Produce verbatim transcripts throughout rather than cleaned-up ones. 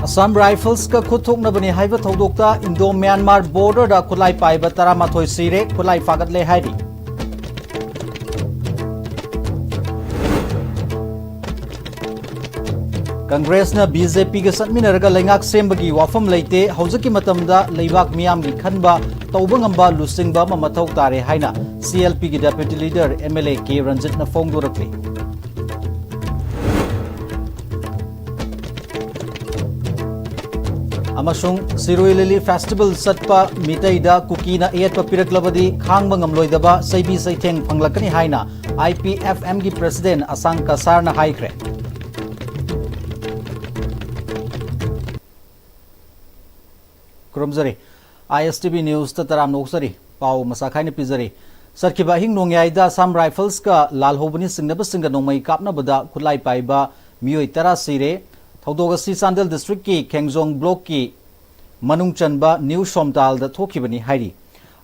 ꯑꯁꯥꯝ ꯔꯥꯏꯐꯜꯁꯀ ꯈꯨꯠ ꯊꯣꯛꯅꯕꯅꯤ ꯍꯥꯏꯕ ꯊꯧꯗꯣꯛꯇ Indo Myanmar ꯕꯣꯔꯗꯔꯗ ꯈꯨꯠꯂꯥꯏ ꯄꯥꯏꯕ ꯇꯔꯥꯃꯥꯊꯣꯏ ꯁꯤꯔꯦ, ꯈꯨꯠꯂꯥꯏ ꯐꯥꯒꯠꯂꯦ ꯍꯥꯏꯔꯤ꯫ ꯀꯪꯒ꯭ꯔꯦꯁꯅ ꯕꯤ ꯖꯦ ꯄꯤꯒ ꯆꯠꯃꯤꯟꯅꯔꯒ ꯂꯩꯉꯥꯛ ꯁꯦꯝꯕꯒꯤ ꯋꯥꯐꯝ ꯂꯩꯇꯦ, ꯍꯧꯖꯤꯛꯀꯤ ꯃꯇꯝꯗ ꯂꯩꯕꯥꯛ ꯃꯤꯌꯥꯝꯒꯤ ꯈꯟꯕ ꯇꯧꯕ ꯉꯝꯕ ꯂꯨꯆꯤꯡꯕ ꯑꯃ ꯃꯊꯧ ꯇꯥꯔꯦ ꯍꯥꯏꯅ ꯁꯤ ꯑꯦꯜ ꯄꯤꯒꯤ deputy leader M L A K ꯔꯟꯖꯤꯠꯅ ꯐꯣꯡꯗꯣꯔꯛꯂꯤ꯫ ꯑꯃꯁꯨꯡ ꯁꯤꯔꯣꯏ ꯂꯤꯂꯤ ꯐꯦꯁꯇꯤꯚꯦꯜ ꯆꯠꯄ ꯃꯤꯇꯩꯗ ꯀꯨꯀꯤꯅ ꯑꯌꯦꯠꯄ ꯄꯤꯔꯛꯂꯕꯗꯤ ꯈꯥꯡꯕ ꯉꯝꯂꯣꯏꯗꯕ ꯆꯩꯕꯤ ꯆꯩꯊꯦꯡ ꯐꯪꯂꯛꯀꯅꯤ ꯍꯥꯏꯅ ꯑꯥꯏ ꯄꯤ ꯑꯦꯐ ꯑꯦꯝꯒꯤ ꯄ꯭ꯔꯦꯁꯤꯗꯦꯟ ꯑꯁꯥꯡ ꯀꯁꯥꯔꯅ ꯍꯥꯏꯈ꯭ꯔꯦ꯫ ꯈꯨꯔꯨꯝꯖꯔꯤ꯫ ꯑꯥꯏ ꯑꯦꯁ ꯇꯤ ꯚꯤ ꯅ꯭ꯌꯨꯁꯇ ꯇꯔꯥꯝꯅ ꯑꯣꯛꯆꯔꯤ꯫ ꯄꯥꯎ ꯃꯁꯥ ꯈꯥꯏꯅ ꯄꯤꯖꯔꯤ꯫ ꯆꯠꯈꯤꯕ ꯑꯍꯤꯡ ꯅꯣꯡꯌꯥꯏꯗ ꯑꯁꯥꯝ ꯔꯥꯏꯐꯜꯁꯀ ꯂꯥꯜꯍꯧꯕꯅꯤ ꯆꯤꯡꯅꯕꯁꯤꯡꯒ ꯅꯣꯡꯃꯩ ꯀꯥꯞꯅꯕꯗ ꯈꯨꯠꯂꯥꯏ ꯄꯥꯏꯕ ꯃꯤꯑꯣꯏ ꯇꯔꯥ ꯁꯤꯔꯦ꯫ ꯊꯧꯗꯣꯛ ꯑꯁꯤ ꯆꯥꯟꯗꯦꯜ ꯗꯤꯁꯇ꯭ꯔꯤꯛꯀꯤ ꯈꯦꯡꯖꯣꯡ ꯕ꯭ꯂꯣꯛꯀꯤ ꯃꯅꯨꯡ ꯆꯟꯕ ꯅ꯭ꯌꯨ ꯁꯣꯝꯇꯥꯜꯗ ꯊꯣꯛꯈꯤꯕꯅꯤ ꯍꯥꯏꯔꯤ꯫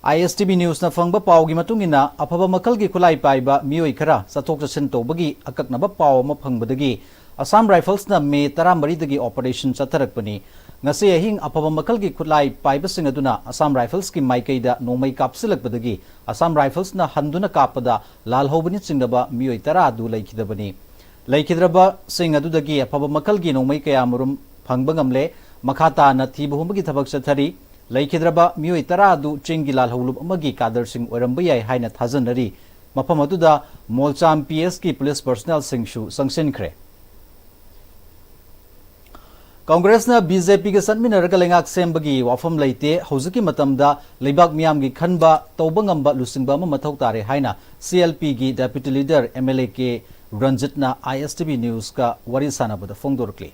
ꯑꯥꯏ ꯑꯦꯁ ꯇꯤ ꯚꯤ ꯅ꯭ꯌꯨꯁꯅ ꯐꯪꯕ ꯄꯥꯎꯒꯤ ꯃꯇꯨꯡ ꯏꯟꯅ, ꯑꯐꯕ ꯃꯈꯜꯒꯤ ꯈꯨꯠꯂꯥꯏ ꯄꯥꯏꯕ ꯃꯤꯑꯣꯏ ꯈꯔ ꯆꯠꯊꯣꯛ ꯆꯠꯁꯤꯟ ꯇꯧꯕꯒꯤ ꯑꯀꯛꯅꯕ ꯄꯥꯎ ꯑꯃ ꯐꯪꯕꯗꯒꯤ ꯑꯁꯥꯝ ꯔꯥꯏꯐꯜꯁꯅ ꯃꯦ ꯇꯔꯥꯃꯔꯤꯗꯒꯤ ꯑꯣꯄꯔꯦꯁꯟ ꯆꯠꯊꯔꯛꯄꯅꯤ꯫ ꯉꯁꯤ ꯑꯍꯤꯡ ꯑꯐꯕ ꯃꯈꯜꯒꯤ ꯈꯨꯠꯂꯥꯏ ꯄꯥꯏꯕꯁꯤꯡ ꯑꯗꯨꯅ ꯑꯁꯥꯝ ꯔꯥꯏꯐꯜꯁꯀꯤ ꯃꯥꯏꯀꯩꯗ ꯅꯣꯡꯃꯩ ꯀꯥꯞꯁꯤꯜꯂꯛꯄꯗꯒꯤ ꯑꯁꯥꯝ ꯔꯥꯏꯐꯜꯁꯅ ꯍꯟꯗꯨꯅ ꯀꯥꯞꯄꯗ ꯂꯥꯜꯍꯧꯕꯅꯤ ꯆꯤꯡꯅꯕ ꯃꯤꯑꯣꯏ ꯇꯔꯥ ꯑꯗꯨ ꯂꯩꯈꯤꯗꯕꯅꯤ꯫ ꯂꯩꯈꯤꯗ꯭ꯔꯕꯁꯤꯡ ꯑꯗꯨꯗꯒꯤ ꯑꯐꯕ ꯃꯈꯜꯒꯤ ꯅꯣꯡꯃꯩ ꯀꯌꯥꯃꯔꯨꯝ ꯐꯪꯕ ꯉꯝꯂꯦ꯫ ꯃꯈꯥ ꯇꯥꯅ ꯊꯤꯕ ꯍꯨꯝꯕꯒꯤ ꯊꯕꯛ ꯆꯠꯊꯔꯤ꯫ ꯂꯩꯈꯤꯗ꯭ꯔꯕ ꯃꯤꯑꯣꯏ ꯇꯔꯥ ꯑꯗꯨ ꯆꯤꯡꯒꯤ ꯂꯥꯜꯍꯧꯂꯨꯞ ꯑꯃꯒꯤ ꯀꯥꯗꯔꯁꯤꯡ ꯑꯣꯏꯔꯝꯕ ꯌꯥꯏ ꯍꯥꯏꯅ ꯊꯥꯖꯅꯔꯤ꯫ ꯃꯐꯝ ꯑꯗꯨꯗ ꯃꯣꯜꯆꯥꯝ ꯄꯤ ꯑꯦꯁꯀꯤ ꯄꯨꯂꯤꯁ ꯄꯔꯁꯅꯦꯜꯁꯤꯡꯁꯨ ꯆꯪꯁꯤꯟꯈ꯭ꯔꯦ꯫ ꯀꯪꯒ꯭ꯔꯦꯁꯅ ꯕꯤ ꯖꯦ ꯄꯤꯒ ꯆꯠꯃꯤꯟꯅꯔꯒ ꯂꯩꯉꯥꯛ ꯁꯦꯝꯕꯒꯤ ꯋꯥꯐꯝ ꯂꯩꯇꯦ꯫ ꯍꯧꯖꯤꯛꯀꯤ ꯃꯇꯝꯗ ꯂꯩꯕꯥꯛ ꯃꯤꯌꯥꯝꯒꯤ ꯈꯟꯕ ꯇꯧꯕ ꯉꯝꯕ ꯂꯨꯆꯤꯡꯕ ꯑꯃ ꯃꯊꯧ ꯇꯥꯔꯦ ꯍꯥꯏꯅ ꯁꯤ ꯑꯦꯜ ꯄꯤꯒꯤ deputy leader M L A K ꯔꯟꯖꯤꯠꯅ ꯑꯥꯏ ꯑꯦꯁ ꯇꯤ ꯚꯤ ꯅ꯭ꯌꯨꯁꯀ ꯋꯥꯔꯤ ꯁꯥꯟꯅꯕꯗ ꯐꯣꯡꯗꯣꯔꯛꯂꯤ꯫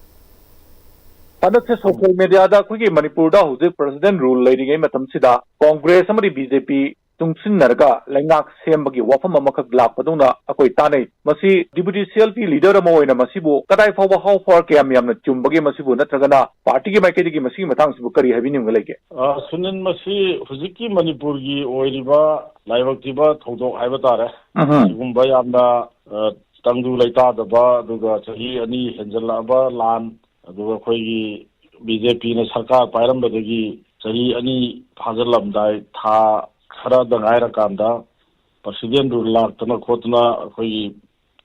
ꯍꯟꯗꯛꯁꯦ ꯁꯣꯁꯤꯌꯦꯜ ꯃꯦꯗꯤꯌꯥꯗ ꯑꯩꯈꯣꯏꯒꯤ ꯃꯅꯤꯄꯨꯔꯗ ꯍꯧꯖꯤꯛ ꯄ꯭ꯔꯦꯁꯤꯗꯦꯟ ꯔꯨꯜ ꯂꯩꯔꯤꯉꯩ ꯃꯇꯝꯁꯤꯗ ꯀꯣꯡꯒ꯭ꯔꯦꯁ ꯑꯃꯗꯤ ꯕꯤ ꯖꯦ ꯄꯤ ꯆꯨꯡꯁꯤꯟꯅꯔꯒ ꯂꯩꯉꯥꯛ ꯁꯦꯝꯕꯒꯤ ꯋꯥꯐꯝ ꯑꯃꯈꯛ ꯂꯥꯛꯄꯗꯧꯅ ꯑꯩꯈꯣꯏ ꯇꯥꯅꯩ꯫ ꯃꯁꯤ deputy C L P leader ꯑꯃ ꯑꯣꯏꯅ ꯃꯁꯤꯕꯨ ꯀꯗꯥꯏ ꯐꯥꯎꯕ, how far, ꯀꯌꯥꯝ ꯌꯥꯝꯅ ꯆꯨꯝꯕꯒꯦ ꯃꯁꯤꯕꯨ, ꯅꯠꯇ꯭ꯔꯒꯅ ꯄꯥꯔꯇꯤꯒꯤ ꯃꯥꯏꯀꯩꯗꯒꯤ ꯃꯁꯤꯒꯤ ꯃꯇꯥꯡꯁꯤꯕꯨ ꯀꯔꯤ ꯍꯥꯏꯕꯤꯅꯤꯡꯕ ꯂꯩꯒꯦ? ꯑ, ꯁꯨꯅꯤꯜ, ꯃꯁꯤ ꯍꯧꯖꯤꯛꯀꯤ ꯃꯅꯤꯄꯨꯔꯒꯤ ꯑꯣꯏꯔꯤꯕ ꯂꯥꯏꯕꯛ ꯊꯤꯕ ꯊꯧꯗꯣꯛ ꯍꯥꯏꯕ ꯇꯥꯔꯦ꯫ ꯎꯝꯍꯨꯝ꯫ ꯁꯤꯒꯨꯝꯕ ꯌꯥꯝꯅ, ꯑ, ꯇꯪꯗꯨ ꯂꯩꯇꯥꯗꯕ, ꯑꯗꯨꯒ ꯆꯍꯤ ꯑꯅꯤ ꯍꯦꯟꯖꯜꯂꯛꯑꯕ ꯂꯥꯟ, ꯑꯗꯨꯒ ꯑꯩꯈꯣꯏꯒꯤ ꯕꯤ ꯖꯦ ꯄꯤꯅ ꯁꯔꯀꯥꯔ ꯄꯥꯏꯔꯝꯕꯗꯒꯤ ꯆꯍꯤ ꯑꯅꯤ ꯐꯥꯖꯤꯜꯂꯝꯗꯥꯏ, ꯊꯥ ꯈꯔꯗ ꯉꯥꯏꯔꯀꯥꯟꯗ ꯄ꯭ꯔꯁꯤꯗꯦꯟ ꯔꯨꯜ ꯂꯥꯛꯇꯅ ꯈꯣꯠꯇꯅ ꯑꯩꯈꯣꯏꯒꯤ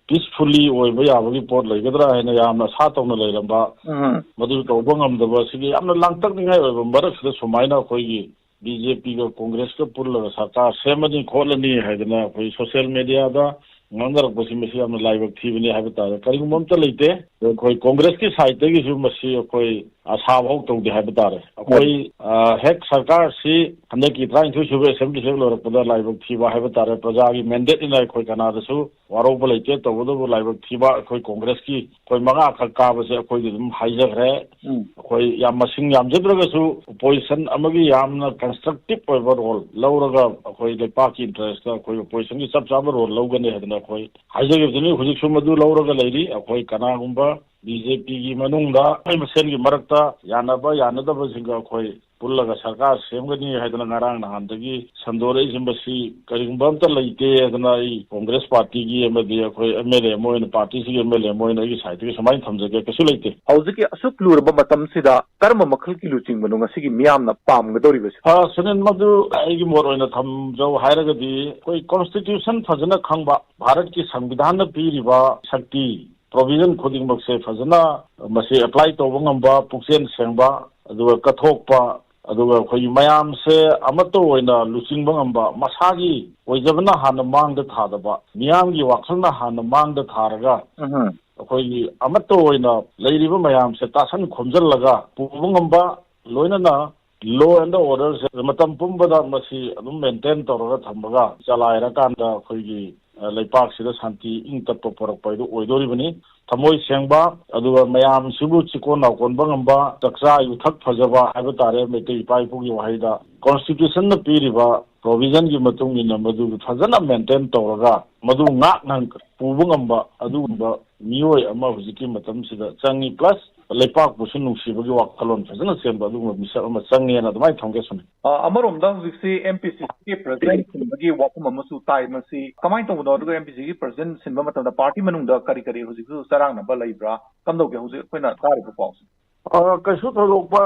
ꯄꯤꯁꯐꯨꯜꯂꯤ ꯑꯣꯏꯕ ꯌꯥꯕꯒꯤ ꯄꯣꯠ ꯂꯩꯒꯗ꯭ꯔꯥ ꯍꯥꯏꯅ ꯌꯥꯝꯅ ꯑꯁꯥ ꯇꯧꯅ ꯂꯩꯔꯝꯕ, ꯎꯝ꯫ ꯃꯗꯨ ꯇꯧꯕ ꯉꯝꯗꯕ ꯑꯁꯤꯒꯤ ꯌꯥꯝꯅ ꯂꯥꯡꯇꯛꯅꯤꯡꯉꯥꯏ ꯑꯣꯏꯕ ꯃꯔꯛꯁꯤꯗ ꯁꯨꯃꯥꯏꯅ ꯑꯩꯈꯣꯏꯒꯤ ꯕꯤ ꯖꯦ ꯄꯤꯒ ꯀꯣꯡꯒ꯭ꯔꯦꯁꯀ ꯄꯨꯜꯂꯒ ꯁꯔꯀꯥꯔ ꯁꯦꯝꯃꯅꯤ ꯈꯣꯠꯂꯅꯤ ꯍꯥꯏꯗꯅ ꯑꯩꯈꯣꯏ ꯁꯣꯁꯤꯌꯦꯜ ꯃꯦꯗꯤꯌꯥꯗ ꯉꯥꯡꯅꯔꯛꯄꯁꯤ, ꯃꯁꯤ ꯌꯥꯝꯅ ꯂꯥꯏꯕꯛ ꯊꯤꯕꯅꯤ ꯍꯥꯏꯕ ꯇꯥꯔꯦ꯫ ꯀꯔꯤꯒꯨꯝꯕ ꯑꯝꯇ ꯂꯩꯇꯦ꯫ ꯑꯩꯈꯣꯏ ꯀꯣꯡꯒ꯭ꯔꯦꯁꯀꯤ ꯁꯥꯏꯠꯇꯒꯤꯁꯨ ꯃꯁꯤ ꯑꯩꯈꯣꯏ ꯑꯁꯥ ꯐꯥꯎ ꯇꯧꯗꯦ ꯍꯥꯏꯕ ꯇꯥꯔꯦ꯫ ꯑꯩꯈꯣꯏ, ꯑ, ꯍꯦꯛ ꯁꯔꯀꯥꯔꯁꯤ ꯍꯟꯗꯛꯀꯤ ꯇꯔꯥꯅꯤꯊꯣꯏ ꯁꯨꯕ ꯑꯦꯁꯦꯝꯕ꯭ꯂꯤ ꯍꯦꯛ ꯂꯣꯏꯔꯛꯄꯗ ꯂꯥꯏꯕꯛ ꯊꯤꯕ ꯍꯥꯏꯕ ꯇꯥꯔꯦ꯫ ꯄ꯭ꯔꯖꯥꯒꯤ ꯃꯦꯟꯗꯦꯠꯅꯤꯅ ꯑꯩꯈꯣꯏ ꯀꯅꯥꯗꯁꯨ ꯋꯥꯔꯧꯕ ꯂꯩꯇꯦ꯫ ꯇꯧꯕꯇꯕꯨ ꯂꯥꯏꯕꯛ ꯊꯤꯕ ꯑꯩꯈꯣꯏ ꯀꯣꯡꯒ꯭ꯔꯦꯁꯀꯤ ꯑꯩꯈꯣꯏ ꯃꯉꯥꯈꯛ ꯀꯥꯕꯁꯦ ꯑꯩꯈꯣꯏꯗꯤ ꯑꯗꯨꯝ ꯍꯥꯏꯖꯈ꯭ꯔꯦ꯫ ꯎꯝ꯫ ꯑꯩꯈꯣꯏ ꯌꯥꯝ ꯃꯁꯤꯡ ꯌꯥꯝꯖꯗ꯭ꯔꯒꯁꯨ ꯑꯣꯄꯣꯖꯤꯁꯟ ꯑꯃꯒꯤ ꯌꯥꯝꯅ ꯀꯟꯁꯇ꯭ꯔꯛꯇꯤꯞ ꯑꯣꯏꯕ ꯔꯣꯜ ꯂꯧꯔꯒ ꯑꯩꯈꯣꯏ ꯂꯩꯄꯥꯛꯀꯤ ꯏꯟꯇꯔꯦꯁꯇ ꯑꯩꯈꯣꯏ ꯑꯣꯄꯣꯖꯤꯁꯟꯒꯤ ꯆꯞ ꯆꯥꯕ ꯔꯣꯜ ꯂꯧꯒꯅꯤ ꯍꯥꯏꯗꯅ ꯑꯩꯈꯣꯏ ꯍꯥꯏꯖꯈꯤꯕꯗꯨꯅꯤ꯫ ꯍꯧꯖꯤꯛꯁꯨ ꯃꯗꯨ ꯂꯧꯔꯒ ꯂꯩꯔꯤ꯫ ꯑꯩꯈꯣꯏ ꯀꯅꯥꯒꯨꯝꯕ ꯕꯤ ꯖꯦ ꯄꯤꯒꯤ ꯃꯅꯨꯡꯗ ꯑꯩꯈꯣꯏ ꯃꯁꯦꯟꯒꯤ ꯃꯔꯛꯇ ꯌꯥꯅꯕ ꯌꯥꯅꯗꯕꯁꯤꯡꯒ ꯑꯩꯈꯣꯏ ꯄꯨꯜꯂꯒ ꯁꯔꯀꯥꯔ ꯁꯦꯝꯒꯅꯤ ꯍꯥꯏꯗꯅ ꯉꯔꯥꯡ ꯅꯍꯥꯟꯗꯒꯤ ꯁꯟꯗꯣꯔꯛꯏꯁꯤ, ꯃꯁꯤ ꯀꯔꯤꯒꯨꯝꯕ ꯑꯝꯇ ꯂꯩꯇꯦ ꯍꯥꯏꯗꯅ ꯑꯩ ꯀꯣꯡꯒ꯭ꯔꯦꯁ ꯄꯥꯔꯇꯤꯒꯤ ꯑꯃꯗꯤ ꯑꯩꯈꯣꯏ ꯑꯦꯝ ꯑꯦꯜ ꯑꯦ ꯑꯃ ꯑꯣꯏꯅ, ꯄꯥꯔꯇꯤꯁꯤꯒꯤ ꯑꯦꯝ ꯑꯦꯜ ꯑꯦ ꯑꯃ ꯑꯣꯏꯅ ꯑꯩꯒꯤ ꯁꯥꯏꯠꯇꯒꯤ ꯁꯨꯃꯥꯏꯅ ꯊꯝꯖꯒꯦ, ꯀꯩꯁꯨ ꯂꯩꯇꯦ꯫ ꯍꯧꯖꯤꯛꯀꯤ ꯑꯁꯨꯛ ꯂꯨꯔꯕ ꯃꯇꯝꯁꯤꯗ ꯀꯔꯝꯕ ꯃꯈꯜꯒꯤ ꯂꯨꯆꯤꯡꯕꯅꯣ ꯉꯁꯤꯒꯤ ꯃꯤꯌꯥꯝꯅ ꯄꯥꯝꯒꯗꯧꯔꯤꯕꯁꯤ? ꯑ, ꯁꯨꯅꯤꯜ, ꯃꯗꯨ ꯑꯩꯒꯤ ꯃꯣꯠ ꯑꯣꯏꯅ ꯊꯝꯖꯧ ꯍꯥꯏꯔꯒꯗꯤ, ꯑꯩꯈꯣꯏ ꯀꯣꯟꯁꯇꯤꯇ꯭ꯌꯨꯁꯟ ꯐꯖꯅ ꯈꯪꯕ, ꯚꯥꯔꯠꯀꯤ ꯁꯪꯕꯤꯙꯥꯟꯅ ꯄꯤꯔꯤꯕ ꯁꯛꯇꯤ, ꯄ꯭ꯔꯣꯚꯤꯖꯟ ꯈꯨꯗꯤꯡꯃꯛꯁꯦ ꯐꯖꯅ ꯃꯁꯤ ꯑꯦꯄ꯭ꯂꯥꯏ ꯇꯧꯕ ꯉꯝꯕ, ꯄꯨꯛꯆꯦꯜ ꯁꯦꯡꯕ, ꯑꯗꯨꯒ ꯀꯠꯊꯣꯛꯄ, ꯑꯗꯨꯒ ꯑꯩꯈꯣꯏꯒꯤ ꯃꯌꯥꯝꯁꯦ ꯑꯃꯠꯇ ꯑꯣꯏꯅ ꯂꯨꯆꯤꯡꯕ ꯉꯝꯕ, ꯃꯁꯥꯒꯤ ꯑꯣꯏꯖꯕꯅ ꯍꯥꯟꯅ ꯃꯥꯡꯗ ꯊꯥꯗꯕ, ꯃꯤꯌꯥꯝꯒꯤ ꯋꯥꯈꯜꯅ ꯍꯥꯟꯅ ꯃꯥꯡꯗ ꯊꯥꯔꯒ, ꯎꯝ꯫ ꯑꯩꯈꯣꯏꯒꯤ ꯑꯃꯠꯇ ꯑꯣꯏꯅ ꯂꯩꯔꯤꯕ ꯃꯌꯥꯝꯁꯦ ꯇꯥꯁꯟ ꯈꯣꯝꯖꯤꯜꯂꯒ ꯄꯨꯕ ꯉꯝꯕ, ꯂꯣꯏꯅꯅ law and order ꯁꯦ ꯃꯇꯝ ꯄꯨꯝꯕꯗ ꯃꯁꯤ ꯑꯗꯨꯝ ꯃꯦꯟꯇꯦꯟ ꯇꯧꯔꯒ ꯊꯝꯃꯒ ꯆꯂꯥꯏꯔꯀꯥꯟꯗ ꯑꯩꯈꯣꯏꯒꯤ, ꯑ, ꯂꯩꯄꯥꯛꯁꯤꯗ ꯁꯥꯟꯇꯤ ꯏꯪ ꯇꯞꯄ ꯄꯨꯔꯛꯄ ꯍꯥꯏꯗꯨ ꯑꯣꯏꯗꯣꯔꯤꯕꯅꯤ꯫ ꯊꯃꯣꯏ ꯁꯦꯡꯕ, ꯑꯗꯨꯒ ꯃꯌꯥꯝꯁꯤꯕꯨ ꯆꯤꯀꯣꯟ ꯅꯥꯎꯀꯣꯟꯕ ꯉꯝꯕ, ꯆꯥꯛꯆꯥ ꯌꯨꯊꯛ ꯐꯖꯕ ꯍꯥꯏꯕ ꯇꯥꯔꯦ, ꯃꯩꯇꯩ ꯏꯄꯥ ꯏꯄꯨꯒꯤ ꯋꯥꯍꯩꯗ, ꯀꯣꯟꯁꯇꯤꯇ꯭ꯌꯨꯁꯟꯅ ꯄꯤꯔꯤꯕ ꯄ꯭ꯔꯣꯚꯤꯖꯟꯒꯤ ꯃꯇꯨꯡ ꯏꯟꯅ ꯃꯗꯨ ꯐꯖꯅ ꯃꯦꯟꯇꯦꯟ ꯇꯧꯔꯒ ꯃꯗꯨ ꯉꯥꯛꯅ ꯄꯨꯕ ꯉꯝꯕ ꯑꯗꯨꯒꯨꯝꯕ ꯃꯤꯑꯣꯏ ꯑꯃ ꯍꯧꯖꯤꯛꯀꯤ ꯃꯇꯝꯁꯤꯗ ꯆꯪꯉꯤ꯫ ꯄ꯭ꯂꯁ ꯂꯩꯄꯥꯛꯄꯨꯁꯨ ꯅꯨꯡꯁꯤꯕꯒꯤ ꯋꯥꯈꯜꯂꯣꯟ ꯐꯖꯅ ꯆꯦꯟꯕ ꯑꯗꯨꯒꯨꯝꯕ ꯃꯤꯁꯛ ꯑꯃ ꯆꯪꯉꯦꯅ ꯑꯗꯨꯃꯥꯏꯅ ꯊꯝꯒꯦ, ꯁꯨꯅꯤ꯫ ꯑ, ꯑꯃꯔꯣꯝꯗ ꯍꯧꯖꯤꯛꯁꯤ ꯑꯦꯝ ꯄꯤ ꯁꯤ ꯁꯤꯒꯤ ꯄ꯭ꯔꯁꯤꯗꯦꯟꯠ ꯁꯤꯟꯕꯒꯤ ꯋꯥꯐꯝ ꯑꯃꯁꯨ ꯇꯥꯏ꯫ ꯃꯁꯤ ꯀꯃꯥꯏꯅ ꯇꯧꯕꯅꯣ? ꯑꯗꯨꯒ ꯑꯦꯝ ꯄꯤ ꯁꯤꯒꯤ ꯄ꯭ꯔꯁꯤꯗꯦꯟꯠ ꯁꯤꯟꯕ ꯃꯇꯝꯗ ꯄꯥꯔꯇꯤ ꯃꯅꯨꯡꯗ ꯀꯔꯤ ꯀꯔꯤ ꯍꯧꯖꯤꯛꯁꯨ ꯆꯔꯥꯡꯅꯕ ꯂꯩꯕ꯭ꯔꯥ? ꯀꯝꯗꯧꯒꯦ ꯍꯧꯖꯤꯛ ꯑꯩꯈꯣꯏꯅ ꯇꯥꯔꯤꯕ ꯄꯥꯎꯁꯦ? ꯑ, ꯀꯩꯁꯨ ꯊꯣꯏꯗꯣꯛꯄ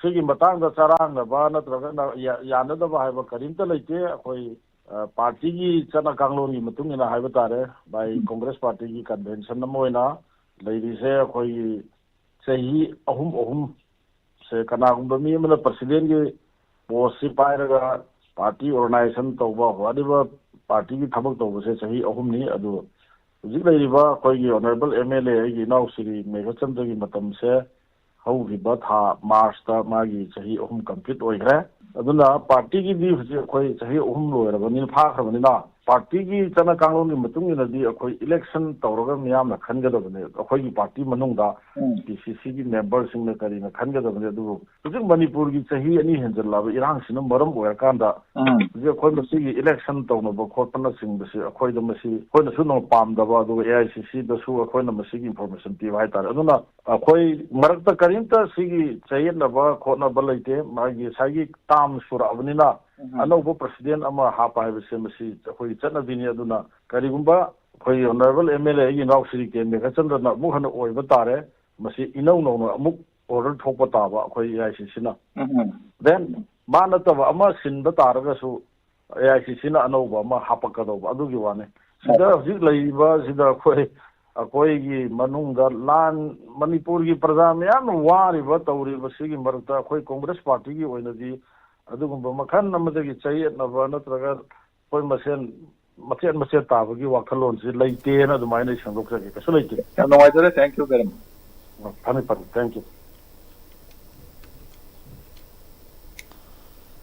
ꯁꯤꯒꯤ ꯃꯇꯥꯡꯗ ꯆꯔꯥꯡꯅꯕ ꯅꯠꯇ꯭ꯔꯒꯅ ꯌꯥ-, ꯌꯥꯅꯗꯕ ꯍꯥꯏꯕ ꯀꯔꯤꯝꯇ ꯂꯩꯇꯦ꯫ ꯑꯩꯈꯣꯏ, ꯑ, ꯄꯥꯔꯇꯤꯒꯤ ꯆꯠꯅ ꯀꯥꯡꯂꯣꯟꯒꯤ ꯃꯇꯨꯡ ꯏꯟꯅ ꯍꯥꯏꯕ ꯇꯥꯔꯦ, ꯚꯥꯏ, ꯀꯣꯡꯒ꯭ꯔꯦꯁ ꯄꯥꯔꯇꯤꯒꯤ ꯀꯟꯚꯦꯟꯁꯟ ꯑꯃ ꯑꯣꯏꯅ ꯂꯩꯔꯤꯁꯦ ꯑꯩꯈꯣꯏꯒꯤ ꯆꯍꯤ ꯑꯍꯨꯝ ꯑꯍꯨꯝ ꯁꯦ ꯀꯅꯥꯒꯨꯝꯕ ꯃꯤ ꯑꯃꯅ ꯄ꯭ꯔꯁꯤꯗꯦꯟꯒꯤ ꯄꯣꯁꯁꯤ ꯄꯥꯏꯔꯒ ꯄꯥꯔꯇꯤ ꯑꯣꯔꯒꯅꯥꯏꯖꯦꯁꯟ ꯇꯧꯕ, ꯋꯥꯠꯂꯤꯕ ꯄꯥꯔꯇꯤꯒꯤ ꯊꯕꯛ ꯇꯧꯕꯁꯦ ꯆꯍꯤ ꯑꯍꯨꯝꯅꯤ꯫ ꯑꯗꯨ ꯍꯧꯖꯤꯛ ꯂꯩꯔꯤꯕ ꯑꯩꯈꯣꯏꯒꯤ ꯑꯣꯅꯔꯦꯕꯜ ꯑꯦꯝ ꯑꯦꯜ ꯑꯦ ꯑꯩꯒꯤ ꯏꯅꯥꯎ ꯁ꯭ꯔꯤ ꯃꯦꯘꯆꯟꯗ꯭ꯔꯒꯤ ꯃꯇꯝꯁꯦ ꯍꯧꯈꯤꯕ ꯊꯥ ꯃꯥꯔꯆꯇ ꯃꯥꯒꯤ ꯆꯍꯤ ꯑꯍꯨꯝ ꯀꯝꯄ꯭ꯂꯤꯠ ꯑꯣꯏꯈ꯭ꯔꯦ꯫ ꯑꯗꯨꯅ ꯄꯥꯔꯇꯤꯒꯤꯗꯤ ꯍꯧꯖꯤꯛ ꯑꯩꯈꯣꯏ ꯆꯍꯤ ꯑꯍꯨꯝ ꯂꯣꯏꯔꯕꯅꯤꯅ, ꯐꯥꯈ꯭ꯔꯕꯅꯤꯅ, ꯄꯥꯔꯇꯤꯒꯤ ꯆꯠꯅ ꯀꯥꯡꯂꯣꯟꯒꯤ ꯃꯇꯨꯡ ꯏꯟꯅꯗꯤ ꯑꯩꯈꯣꯏ ꯏꯂꯦꯛꯁꯟ ꯇꯧꯔꯒ ꯃꯤꯌꯥꯝꯅ ꯈꯟꯒꯗꯕꯅꯦ꯫ ꯑꯩꯈꯣꯏꯒꯤ ꯄꯥꯔꯇꯤ ꯃꯅꯨꯡꯗ ꯎꯝ꯫ ꯄꯤ ꯁꯤ ꯁꯤꯒꯤ ꯃꯦꯝꯕꯔꯁꯤꯡꯅ ꯀꯔꯤꯅ ꯈꯟꯒꯗꯕꯅꯦ? ꯑꯗꯨꯕꯨ ꯍꯧꯖꯤꯛ ꯃꯅꯤꯄꯨꯔꯒꯤ ꯆꯍꯤ ꯑꯅꯤ ꯍꯦꯟꯖꯜꯂꯛꯑꯕ ꯏꯔꯥꯡꯁꯤꯅ ꯃꯔꯝ ꯑꯣꯏꯔꯀꯥꯟꯗ ꯎꯝ꯫ ꯍꯧꯖꯤꯛ ꯑꯩꯈꯣꯏ ꯃꯁꯤꯒꯤ ꯏꯂꯦꯛꯁꯟ ꯇꯧꯅꯕ ꯈꯣꯠꯄꯅꯆꯤꯡꯕꯁꯤ ꯑꯩꯈꯣꯏꯗ ꯃꯁꯤ ꯑꯩꯈꯣꯏꯅꯁꯨ ꯅꯣꯡ ꯄꯥꯝꯗꯕ, ꯑꯗꯨꯒ ꯑꯦ ꯑꯥꯏ ꯁꯤ ꯁꯤꯗꯁꯨ ꯑꯩꯈꯣꯏꯅ ꯃꯁꯤꯒꯤ ꯏꯟꯐꯣꯔꯃꯦꯁꯟ ꯄꯤꯕ ꯍꯥꯏꯇꯥꯔꯦ꯫ ꯑꯗꯨꯅ ꯑꯩꯈꯣꯏ ꯃꯔꯛꯇ ꯀꯔꯤꯝꯇ ꯁꯤꯒꯤ ꯆꯌꯦꯠꯅꯕ ꯈꯣꯠꯅꯕ ꯂꯩꯇꯦ꯫ ꯃꯥꯒꯤ ꯉꯁꯥꯏꯒꯤ ꯇꯥꯝ ꯁꯨꯔꯛꯑꯕꯅꯤꯅ ꯎꯝ꯫ ꯑꯅꯧꯕ ꯄ꯭ꯔꯁꯤꯗꯦꯟ ꯑꯃ ꯍꯥꯞꯄ ꯍꯥꯏꯕꯁꯦ ꯃꯁꯤ ꯑꯩꯈꯣꯏꯒꯤ ꯆꯠꯅꯕꯤꯅꯤ꯫ ꯑꯗꯨꯅ ꯀꯔꯤꯒꯨꯝꯕ ꯑꯩꯈꯣꯏꯒꯤ ꯑꯣꯅꯔꯦꯕꯜ ꯑꯦꯝ ꯑꯦꯜ ꯑꯦ ꯑꯩꯒꯤ ꯏꯅꯥꯎ ꯁ꯭ꯔꯤ ꯀꯦ ꯃꯦꯘꯆꯟꯗ꯭ꯔꯅ ꯑꯃꯨꯛ ꯍꯟꯅ ꯑꯣꯏꯕ ꯇꯥꯔꯦ, ꯃꯁꯤ ꯏꯅꯧ ꯅꯧꯅ ꯑꯃꯨꯛ ꯑꯣꯔꯗꯔ ꯊꯣꯛꯄ ꯇꯥꯕ ꯑꯩꯈꯣꯏ ꯑꯦ ꯑꯥꯏ ꯁꯤ ꯁꯤꯅ꯫ ꯎꯝ꯫ ꯗꯦꯟ ꯃꯥ ꯅꯠꯇꯕ ꯑꯃ ꯁꯤꯟꯕ ꯇꯥꯔꯒꯁꯨ ꯑꯦ ꯑꯥꯏ ꯁꯤ ꯁꯤꯅ ꯑꯅꯧꯕ ꯑꯃ ꯍꯥꯞꯄꯛꯀꯗꯧꯕ, ꯑꯗꯨꯒꯤ ꯋꯥꯅꯤ꯫ ꯁꯤꯗ ꯍꯧꯖꯤꯛ ꯂꯩꯔꯤꯕ ꯁꯤꯗ ꯑꯩꯈꯣꯏ, ꯑꯩꯈꯣꯏꯒꯤ ꯃꯅꯨꯡꯗ ꯂꯥꯟ, ꯃꯅꯤꯄꯨꯔꯒꯤ ꯄ꯭ꯔꯖꯥ ꯃꯌꯥꯝꯅ ꯋꯥꯔꯤꯕ ꯇꯧꯔꯤꯕ ꯁꯤꯒꯤ ꯃꯔꯛꯇ ꯑꯩꯈꯣꯏ ꯀꯣꯡꯒ꯭ꯔꯦꯁ ꯄꯥꯔꯇꯤꯒꯤ ꯑꯣꯏꯅꯗꯤ ꯑꯗꯨꯒꯨꯝꯕ ꯃꯈꯜ ꯑꯃꯗꯒꯤ ꯆꯌꯦꯠꯅꯕ ꯅꯠꯇ꯭ꯔꯒ ꯑꯩꯈꯣꯏ ꯃꯁꯦꯟ ꯃꯆꯦꯠ ꯃꯆꯦꯠ ꯇꯥꯕꯒꯤ ꯋꯥꯈꯜꯂꯣꯟꯁꯤ ꯂꯩꯇꯦꯅ ꯑꯗꯨꯃꯥꯏꯅ ꯑꯩ ꯁꯦꯝꯗꯣꯛꯆꯒꯦ꯫ ꯀꯩꯁꯨ ꯂꯩꯇꯦ꯫ ꯌꯥꯝ ꯅꯨꯡꯉꯥꯏꯖꯔꯦ꯫ Thank you very much. ꯐꯅꯤ, ꯐꯅꯤ꯫ Thank you.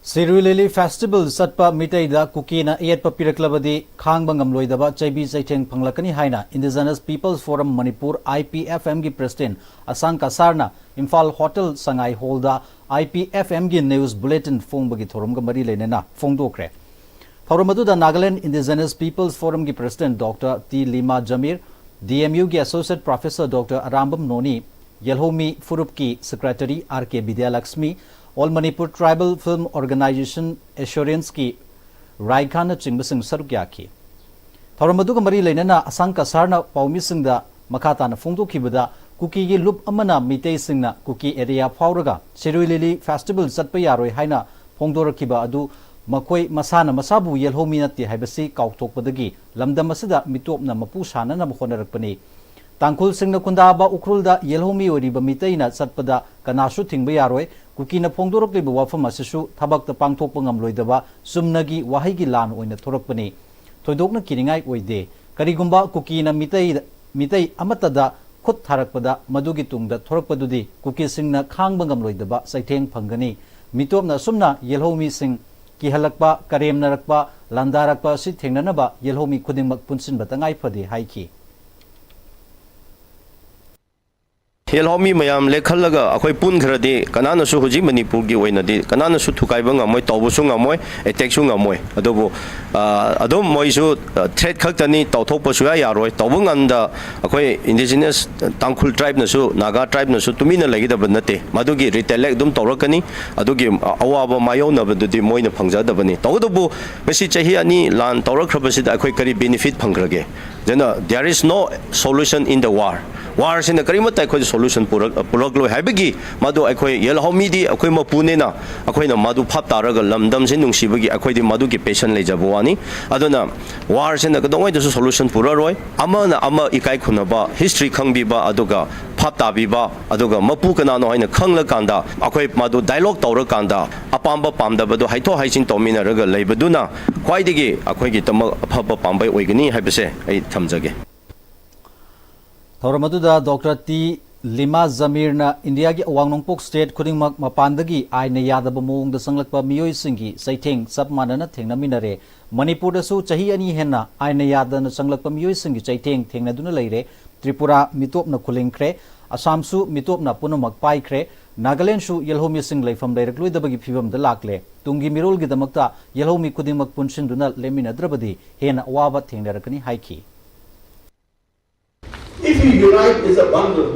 Shirui lily festival ꯆꯠꯄ ꯃꯤꯇꯩꯗ ꯀꯨꯀꯤꯅ ꯑꯌꯦꯠꯄ ꯄꯤꯔꯛꯂꯕꯗꯤ ꯈꯥꯡꯕ ꯉꯝꯂꯣꯏꯗꯕ ꯆꯩꯕꯤ ꯆꯩꯊꯦꯡ ꯐꯪꯂꯛꯀꯅꯤ ꯍꯥꯏꯅ Indigenous People's Forum Manipur, I P F M, ꯒꯤ ꯄ꯭ꯔꯁꯤꯗꯦꯟꯠ ꯑꯁꯥꯡ ꯀꯁꯥꯔꯅ ꯏꯝꯐꯥꯜ ꯍꯣꯇꯦꯜ ꯁꯉꯥꯏ ꯍꯣꯜꯗ I P F M ꯒꯤ ꯅ꯭ꯌꯨꯁ ꯕꯨꯂꯦꯇꯤꯟ ꯐꯣꯡꯕꯒꯤ ꯊꯧꯔꯝꯒ ꯃꯔꯤ ꯂꯩꯅꯅ ꯐꯣꯡꯗꯣꯛꯈ꯭ꯔꯦ꯫ ꯊꯧꯔꯝ ꯑꯗꯨꯗ ꯅꯥꯒꯥꯂꯦꯟ ꯏꯟꯗꯤꯖꯤꯅꯁ ꯄꯤꯄꯜꯁ ꯐꯣꯔꯝꯒꯤ president doctor T Lima Jamir, D M ꯌꯨꯒꯤ associate professor doctor Arambam Noni, ꯌꯦꯜꯍꯧꯃꯤ ꯐꯨꯔꯨꯞꯀꯤ secretary R K Bidyalakshmi, all Manipur tribal film organisation ꯑꯦꯁꯣꯔꯦꯟꯁꯀꯤ ꯔꯥꯏꯈꯥꯟꯅꯆꯤꯡꯕꯁꯤꯡ ꯁꯔꯨꯛ ꯌꯥꯈꯤ꯫ ꯊꯧꯔꯝ ꯑꯗꯨꯒ ꯃꯔꯤ ꯂꯩꯅꯅ ꯑꯁꯥꯡ ꯀꯁꯥꯔꯅ ꯄꯥꯎꯃꯤꯁꯤꯡꯗ ꯃꯈꯥ ꯇꯥꯅ ꯐꯣꯡꯗꯣꯛꯈꯤꯕꯗ, ꯀꯨꯀꯤꯒꯤ ꯂꯨꯞ ꯑꯃꯅ ꯃꯤꯇꯩꯁꯤꯡꯅ ꯀꯨꯀꯤ ꯑꯦꯔꯤꯌꯥ ꯐꯥꯎꯔꯒ ꯁꯤꯔꯨꯏ ꯂꯤꯂꯤ ꯐꯦꯁꯇꯤꯚꯦꯜ ꯆꯠꯄ ꯌꯥꯔꯣꯏ ꯍꯥꯏꯅ ꯐꯣꯡꯗꯣꯔꯛꯈꯤꯕ ꯑꯗꯨ ꯃꯈꯣꯏ ꯃꯁꯥꯅ ꯃꯁꯥꯕꯨ ꯌꯦꯜꯍꯧꯃꯤ ꯅꯠꯇꯦ ꯍꯥꯏꯕꯁꯤ ꯀꯥꯎꯊꯣꯛꯄꯗꯒꯤ ꯂꯝꯗꯝ ꯑꯁꯤꯗ ꯃꯤꯇꯣꯞꯅ ꯃꯄꯨ ꯁꯥꯅꯅꯕ ꯍꯣꯠꯅꯔꯛꯄꯅꯤ꯫ ꯇꯥꯡꯈꯨꯜꯁꯤꯡꯅ ꯈꯨꯟꯗꯥꯕ ꯎꯈ꯭ꯔꯨꯜꯗ ꯌꯦꯜꯍꯧꯃꯤ ꯑꯣꯏꯔꯤꯕ ꯃꯤꯇꯩꯅ ꯆꯠꯄꯗ ꯀꯅꯥꯁꯨ ꯊꯤꯡꯕ ꯌꯥꯔꯣꯏ꯫ ꯀꯨꯀꯤꯅ ꯐꯣꯡꯗꯣꯔꯛꯂꯤꯕ ꯋꯥꯐꯝ ꯑꯁꯤꯁꯨ ꯊꯕꯛꯇ ꯄꯥꯡꯊꯣꯛꯄ ꯉꯝꯂꯣꯏꯗꯕ ꯆꯨꯝꯅꯒꯤ ꯋꯥꯍꯩꯒꯤ ꯂꯥꯟ ꯑꯣꯏꯅ ꯊꯣꯔꯛꯄꯅꯤ꯫ ꯊꯣꯏꯗꯣꯛꯅ ꯀꯤꯅꯤꯡꯉꯥꯏ ꯑꯣꯏꯗꯦ꯫ ꯀꯔꯤꯒꯨꯝꯕ ꯀꯨꯀꯤꯅ ꯃꯤꯇꯩ, ꯃꯤꯇꯩ ꯑꯃꯠꯇꯗ ꯈꯨꯠ ꯊꯥꯔꯛꯄꯗ ꯃꯗꯨꯒꯤ ꯇꯨꯡꯗ ꯊꯣꯔꯛꯄꯗꯨꯗꯤ ꯀꯨꯀꯤꯁꯤꯡꯅ ꯈꯥꯡꯕ ꯉꯝꯂꯣꯏꯗꯕ ꯆꯩꯊꯦꯡ ꯐꯪꯒꯅꯤ꯫ ꯃꯤꯇꯣꯞꯅ ꯑꯁꯨꯝꯅ ꯌꯦꯜꯍꯧꯃꯤꯁꯤꯡ ꯀꯤꯍꯜꯂꯛꯄ, ꯀꯔꯦꯝꯅꯔꯛꯄ, ꯂꯥꯟꯗꯥꯔꯛꯄ ꯑꯁꯤ ꯊꯦꯡꯅꯅꯕ ꯌꯦꯜꯍꯧꯃꯤ ꯈꯨꯗꯤꯡꯃꯛ ꯄꯨꯟꯁꯤꯟꯕ ꯇꯉꯥꯏ ꯐꯗꯦ ꯍꯥꯏꯈꯤ꯫ ꯌꯦꯜꯍꯧꯃꯤ ꯃꯌꯥꯝ ꯂꯦꯛꯍꯜꯂꯒ ꯑꯩꯈꯣꯏ ꯄꯨꯟꯈ꯭ꯔꯗꯤ ꯀꯅꯥꯅꯁꯨ ꯍꯧꯖꯤꯛ ꯃꯅꯤꯄꯨꯔꯒꯤ ꯑꯣꯏꯅꯗꯤ ꯀꯅꯥꯅꯁꯨ ꯊꯨꯒꯥꯏꯕ ꯉꯝꯃꯣꯏ, ꯇꯧꯕꯁꯨ ꯉꯝꯃꯣꯏ, ꯑꯦꯇꯦꯛꯁꯨ ꯉꯝꯃꯣꯏ꯫ ꯑꯗꯨꯕꯨ ꯑ, ꯑꯗꯨꯝ ꯃꯣꯏꯁꯨ ꯊ꯭ꯔꯦꯠ ꯈꯛꯇꯅꯤ, ꯇꯧꯊꯣꯛꯄ ꯁꯨꯌꯥ ꯌꯥꯔꯣꯏ꯫ ꯇꯧꯕ ꯉꯝꯗ ꯑꯩꯈꯣꯏ ꯏꯟꯗꯤꯖꯤꯅꯁ ꯇꯥꯡꯈꯨꯜ ꯇ꯭ꯔꯥꯏꯕꯅꯁꯨ, ꯅꯥꯒꯥ ꯇ꯭ꯔꯥꯏꯕꯅꯁꯨ ꯇꯨꯃꯤꯟꯅ ꯂꯩꯒꯗꯕ ꯅꯠꯇꯦ꯫ ꯃꯗꯨꯒꯤ ꯔꯤꯇꯦꯂꯦꯛ ꯑꯗꯨꯝ ꯇꯧꯔꯛꯀꯅꯤ꯫ ꯑꯗꯨꯒꯤ ꯑꯋꯥꯕ ꯃꯥꯌꯣꯛꯅꯕꯗꯨꯗꯤ ꯃꯣꯏꯅ ꯐꯪꯖꯗꯕꯅꯤ꯫ ꯇꯧꯕꯇꯕꯨ ꯉꯁꯤ ꯆꯍꯤ ꯑꯅꯤ ꯂꯥꯟ ꯇꯧꯔꯛꯈ꯭ꯔꯕꯁꯤꯗ ꯑꯩꯈꯣꯏ ꯀꯔꯤ ꯕꯦꯅꯤꯐꯤꯠ ꯐꯪꯈ꯭ꯔꯒꯦ? ꯑꯗꯨꯅ there is no solution in the war꯫ ꯋꯥꯔꯁꯤꯅ ꯀꯔꯤꯃꯠꯇ ꯑꯩꯈꯣꯏꯗ ꯁꯣꯂꯨꯁꯟ ꯄꯨꯔꯛ-, ꯄꯨꯔꯛꯂꯣꯏ ꯍꯥꯏꯕꯒꯤ ꯃꯗꯨ ꯑꯩꯈꯣꯏ ꯌꯦꯜꯍꯧꯃꯤꯗꯤ ꯑꯩꯈꯣꯏ ꯃꯄꯨꯅꯤꯅ ꯑꯩꯈꯣꯏꯅ ꯃꯗꯨ ꯚꯥꯞ ꯇꯥꯔꯒ ꯂꯝꯗꯝꯁꯤ ꯅꯨꯡꯁꯤꯕꯒꯤ ꯑꯩꯈꯣꯏꯗꯤ ꯃꯗꯨꯒꯤ ꯄꯦꯁꯟ ꯂꯩꯖꯕ ꯋꯥꯅꯤ꯫ ꯑꯗꯨꯅ ꯋꯥꯔꯁꯤꯅ ꯀꯩꯗꯧꯉꯩꯗꯁꯨ ꯁꯣꯂꯨꯁꯟ ꯄꯨꯔꯛꯑꯔꯣꯏ꯫ ꯑꯃꯅ ꯑꯃ ꯏꯀꯥꯏ ꯈꯨꯝꯅꯕ, ꯍꯤꯁꯇ꯭ꯔꯤ ꯈꯪꯕꯤꯕ, ꯑꯗꯨꯒ ꯚꯥꯞ ꯇꯥꯕꯤꯕ, ꯑꯗꯨꯒ ꯃꯄꯨ ꯀꯅꯥꯅꯣ ꯍꯥꯏꯅ ꯈꯪꯂꯀꯥꯟꯗ ꯑꯩꯈꯣꯏ ꯃꯗꯨ ꯗꯥꯏꯂꯣꯛ ꯇꯧꯔꯀꯥꯟꯗ ꯑꯄꯥꯝꯕ ꯄꯥꯝꯗꯕꯗꯨ ꯍꯥꯏꯊꯣꯛ ꯍꯥꯏꯖꯤꯟ ꯇꯧꯃꯤꯟꯅꯔꯒ ꯂꯩꯕꯗꯨꯅ ꯈ꯭ꯋꯥꯏꯗꯒꯤ ꯑꯩꯈꯣꯏꯒꯤꯗꯃꯛ ꯑꯐꯕ ꯄꯥꯝꯕꯩ ꯑꯣꯏꯒꯅꯤ ꯍꯥꯏꯕꯁꯦ ꯑꯩ ꯊꯝꯖꯒꯦ꯫ ꯊꯧꯔꯝ ꯑꯗꯨꯗ ꯗꯣꯛꯇꯔ ꯇꯤ ꯂꯤꯃꯥ ꯖꯃꯤꯔꯅ ꯏꯟꯗꯤꯌꯥꯒꯤ ꯑꯋꯥꯡ ꯅꯣꯡꯄꯣꯛ ꯁ꯭ꯇꯦꯠ ꯈꯨꯗꯤꯡꯃꯛ ꯃꯄꯥꯟꯗꯒꯤ ꯑꯥꯏꯟꯅ ꯌꯥꯗꯕ ꯃꯑꯣꯡꯗ ꯆꯪꯂꯛꯄ ꯃꯤꯑꯣꯏꯁꯤꯡꯒꯤ ꯆꯩꯊꯦꯡ ꯆꯞ ꯃꯥꯟꯅꯅ ꯊꯦꯡꯅꯃꯤꯟꯅꯔꯦ꯫ ꯃꯅꯤꯄꯨꯔꯗꯁꯨ ꯆꯍꯤ ꯑꯅꯤ ꯍꯦꯟꯅ ꯑꯥꯏꯟꯅ ꯌꯥꯗꯅ ꯆꯪꯂꯛꯄ ꯃꯤꯑꯣꯏꯁꯤꯡꯒꯤ ꯆꯩꯊꯦꯡ ꯊꯦꯡꯅꯗꯨꯅ ꯂꯩꯔꯦ꯫ ꯇ꯭ꯔꯤꯄꯨꯔꯥ ꯃꯤꯇꯣꯞꯅ ꯈꯨꯂꯤꯡꯈ꯭ꯔꯦ꯫ ꯑꯁꯥꯝꯁꯨ ꯃꯤꯇꯣꯞꯅ ꯄꯨꯝꯅꯃꯛ ꯄꯥꯏꯈ꯭ꯔꯦ꯫ ꯅꯥꯒꯥꯂꯦꯟꯗꯁꯨ ꯌꯦꯜꯍꯧꯃꯤꯁꯤꯡ ꯂꯩꯐꯝ ꯂꯩꯔꯛꯂꯣꯏꯗꯕꯒꯤ ꯐꯤꯕꯝꯗ ꯂꯥꯛꯂꯦ꯫ ꯇꯨꯡꯒꯤ ꯃꯤꯔꯣꯜꯒꯤꯗꯃꯛꯇ ꯌꯦꯜꯍꯧꯃꯤ ꯈꯨꯗꯤꯡꯃꯛ ꯄꯨꯟꯁꯤꯟꯗꯨꯅ ꯂꯦꯞꯃꯤꯟꯅꯗ꯭ꯔꯕꯗꯤ ꯍꯦꯟꯅ ꯑꯋꯥꯕ ꯊꯦꯡꯅꯔꯛꯀꯅꯤ ꯍꯥꯏꯈꯤ꯫ If you unite as a bundle,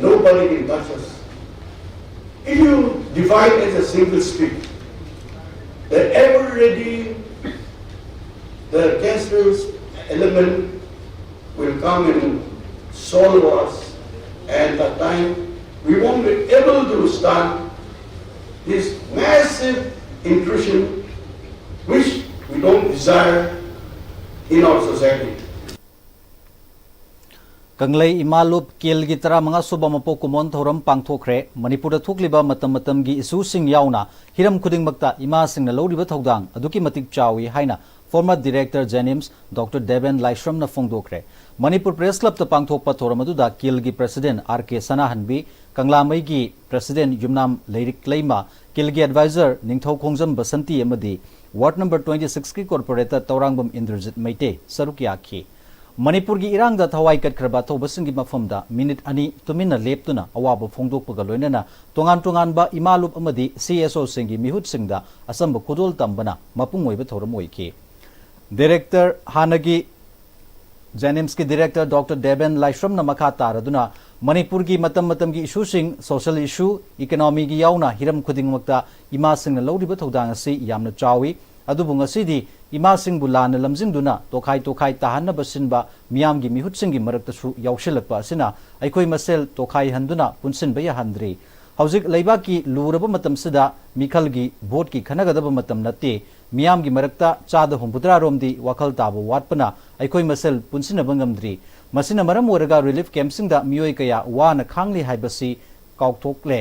nobody can touch us. If you divide as a single stick, the ever ready, the cancerous element will come and Soul was, and the time we won't be able to stand this massive intrusion which we don't desire in our society. ꯀꯪꯂꯩ ꯏꯃꯥ ꯂꯨꯞ ꯀꯦꯜꯒꯤ ꯇꯔꯥꯃꯉꯥ ꯁꯨꯕ ꯃꯄꯣꯛ ꯀꯨꯝꯑꯣꯟ ꯊꯧꯔꯝ ꯄꯥꯡꯊꯣꯛꯈ꯭ꯔꯦ꯫ ꯃꯅꯤꯄꯨꯔꯗ ꯊꯣꯛꯂꯤꯕ ꯃꯇꯝ ꯃꯇꯝꯒꯤ ꯏꯁꯨꯁꯤꯡ ꯌꯥꯎꯅ ꯍꯤꯔꯝ ꯈꯨꯗꯤꯡꯃꯛꯇ ꯏꯃꯥꯁꯤꯡꯅ ꯂꯧꯔꯤꯕ ꯊꯧꯗꯥꯡ ꯑꯗꯨꯛꯀꯤ ꯃꯇꯤꯛ ꯆꯥꯎꯏ ꯍꯥꯏꯅ former director JNIMS Doctor Deven Laishram ꯅ ꯐꯣꯡꯗꯣꯛꯈ꯭ꯔꯦ꯫ ꯃꯅꯤꯄꯨꯔ Press Club ꯇ ꯄꯥꯡꯊꯣꯛꯄ ꯊꯧꯔꯝ ꯑꯗꯨꯗ ꯀꯦꯜꯒꯤ President R K ꯁꯅꯥꯍꯟꯕꯤ, ꯀꯪꯂꯥꯃꯩꯒꯤ President ꯌꯨꯝꯅꯥꯝ ꯂꯩꯔꯤꯛꯂꯩꯃ, ꯀꯦꯜꯒꯤ Advisor ꯅꯤꯡꯊꯧ ꯈꯣꯡꯖꯝ ꯕꯁꯟꯇꯤ ꯑꯃꯗꯤ Ward number twenty six ꯀꯤ Corporator ꯇꯧꯔꯥꯡꯕꯝ ꯏꯟꯗ꯭ꯔꯖꯤꯠ ꯃꯩꯇꯩ ꯁꯔꯨꯛ ꯌꯥꯈꯤ꯫ ꯃꯅꯤꯄꯨꯔꯒꯤ ꯏꯔꯥꯡꯗ ꯊꯋꯥꯏ ꯀꯠꯈ꯭ꯔꯕ ꯑꯊꯧꯕꯁꯤꯡꯒꯤ ꯃꯐꯝꯗ ꯃꯤꯅꯤꯠ ꯑꯅꯤ ꯇꯨꯃꯤꯟꯅ ꯂꯦꯞꯇꯨꯅ ꯑꯋꯥꯕ ꯐꯣꯡꯗꯣꯛꯄꯒ ꯂꯣꯏꯅꯅ ꯇꯣꯉꯥꯟ ꯇꯣꯉꯥꯟꯕ ꯏꯃꯥ ꯂꯨꯞ ꯑꯃꯗꯤ CSO ꯁꯤꯡꯒꯤ ꯃꯤꯍꯨꯠꯁꯤꯡꯗ ꯑꯆꯝꯕ ꯈꯨꯗꯣꯜ ꯇꯝꯕꯅ ꯃꯄꯨꯡ ꯑꯣꯏꯕ ꯊꯧꯔꯝ ꯑꯣꯏꯈꯤ꯫ Director, ꯍꯥꯟꯅꯒꯤ JNIMS ꯀꯤ Director Doctor Deven ꯂꯥꯏꯁ꯭ꯔꯝꯅ ꯃꯈꯥ ꯇꯥꯔꯗꯨꯅ ꯃꯅꯤꯄꯨꯔꯒꯤ ꯃꯇꯝ ꯃꯇꯝꯒꯤ ꯏꯁꯨꯁꯤꯡ, social issue, economy ꯒꯤ ꯌꯥꯎꯅ ꯍꯤꯔꯝ ꯈꯨꯗꯤꯡꯃꯛꯇ ꯏꯃꯥꯁꯤꯡꯅ ꯂꯧꯔꯤꯕ ꯊꯧꯗꯥꯡ ꯑꯁꯤ ꯌꯥꯝꯅ ꯆꯥꯎꯏ꯫ ꯑꯗꯨꯕꯨ ꯉꯁꯤꯗꯤ ꯏꯃꯥꯁꯤꯡꯕꯨ ꯂꯥꯟꯅ ꯂꯝꯖꯤꯡꯗꯨꯅ ꯇꯣꯈꯥꯏ ꯇꯣꯈꯥꯏ ꯇꯥꯍꯟꯅꯕ ꯁꯤꯟꯕ ꯃꯤꯌꯥꯝꯒꯤ ꯃꯤꯍꯨꯠꯁꯤꯡꯒꯤ ꯃꯔꯛꯇꯁꯨ ꯌꯥꯎꯁꯤꯜꯂꯛꯄ ꯑꯁꯤꯅ ꯑꯩꯈꯣꯏ ꯃꯁꯦꯜ ꯇꯣꯈꯥꯏꯍꯟꯗꯨꯅ ꯄꯨꯟꯁꯤꯟꯕ ꯌꯥꯍꯟꯗ꯭ꯔꯤ꯫ ꯍꯧꯖꯤꯛ ꯂꯩꯕꯥꯛꯀꯤ ꯂꯨꯔꯕ ꯃꯇꯝꯁꯤꯗ ꯃꯤꯈꯜꯒꯤ ꯚꯣꯠꯀꯤ ꯈꯟꯅꯒꯗꯕ ꯃꯇꯝ ꯅꯠꯇꯦ꯫ ꯃꯤꯌꯥꯝꯒꯤ ꯃꯔꯛꯇ ꯆꯥꯗ ꯍꯨꯝꯐꯨꯇꯔꯥ ꯔꯣꯝꯗꯤ ꯋꯥꯈꯜ ꯇꯥꯕ ꯋꯥꯠꯄꯅ ꯑꯩꯈꯣꯏ ꯃꯁꯦꯜ ꯄꯨꯟꯁꯤꯟꯅꯕ ꯉꯝꯗ꯭ꯔꯤ꯫ ꯃꯁꯤꯅ ꯃꯔꯝ ꯑꯣꯏꯔꯒ relief camp ꯁꯤꯡꯗ ꯃꯤꯑꯣꯏ ꯀꯌꯥ ꯋꯥꯅ ꯈꯥꯡꯂꯤ ꯍꯥꯏꯕꯁꯤ ꯀꯥꯎꯊꯣꯛꯂꯦ꯫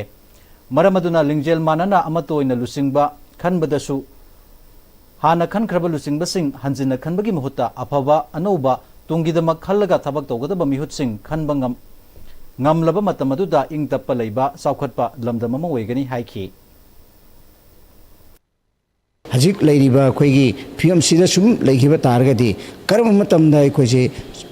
ꯃꯔꯝ ꯑꯗꯨꯅ ꯂꯤꯡꯖꯦꯜ ꯃꯥꯟꯅꯅ ꯑꯃꯠꯇ ꯑꯣꯏꯅ ꯂꯨꯆꯤꯡꯕ ꯈꯟꯕꯗꯁꯨ ꯍꯥꯟꯅ ꯈꯟꯈ꯭ꯔꯕ ꯂꯨꯆꯤꯡꯕꯁꯤꯡ ꯍꯟꯖꯤꯟꯅ ꯈꯟꯕꯒꯤ ꯃꯍꯨꯠꯇ ꯑꯐꯕ ꯑꯅꯧꯕ ꯇꯨꯡꯒꯤꯗꯃꯛ ꯈꯜꯂꯒ ꯊꯕꯛ ꯇꯧꯒꯗꯕ ꯃꯤꯍꯨꯠꯁꯤꯡ ꯈꯟꯕ ꯉꯝ-, ꯉꯝꯂꯕ ꯃꯇꯝ ꯑꯗꯨꯗ ꯏꯪ ꯇꯞꯄ ꯂꯩꯕ ꯆꯥꯎꯈꯠꯄ ꯂꯝꯗꯝ ꯑꯃ ꯑꯣꯏꯒꯅꯤ ꯍꯥꯏꯈꯤ꯫ ꯍꯧꯖꯤꯛ ꯂꯩꯔꯤꯕ ꯑꯩꯈꯣꯏꯒꯤ ꯐꯤꯕꯝꯁꯤꯗ ꯁꯨꯝ ꯂꯩꯈꯤꯕ ꯇꯥꯔꯒꯗꯤ ꯀꯔꯝꯕ ꯃꯇꯝꯗ ꯑꯩꯈꯣꯏꯁꯦ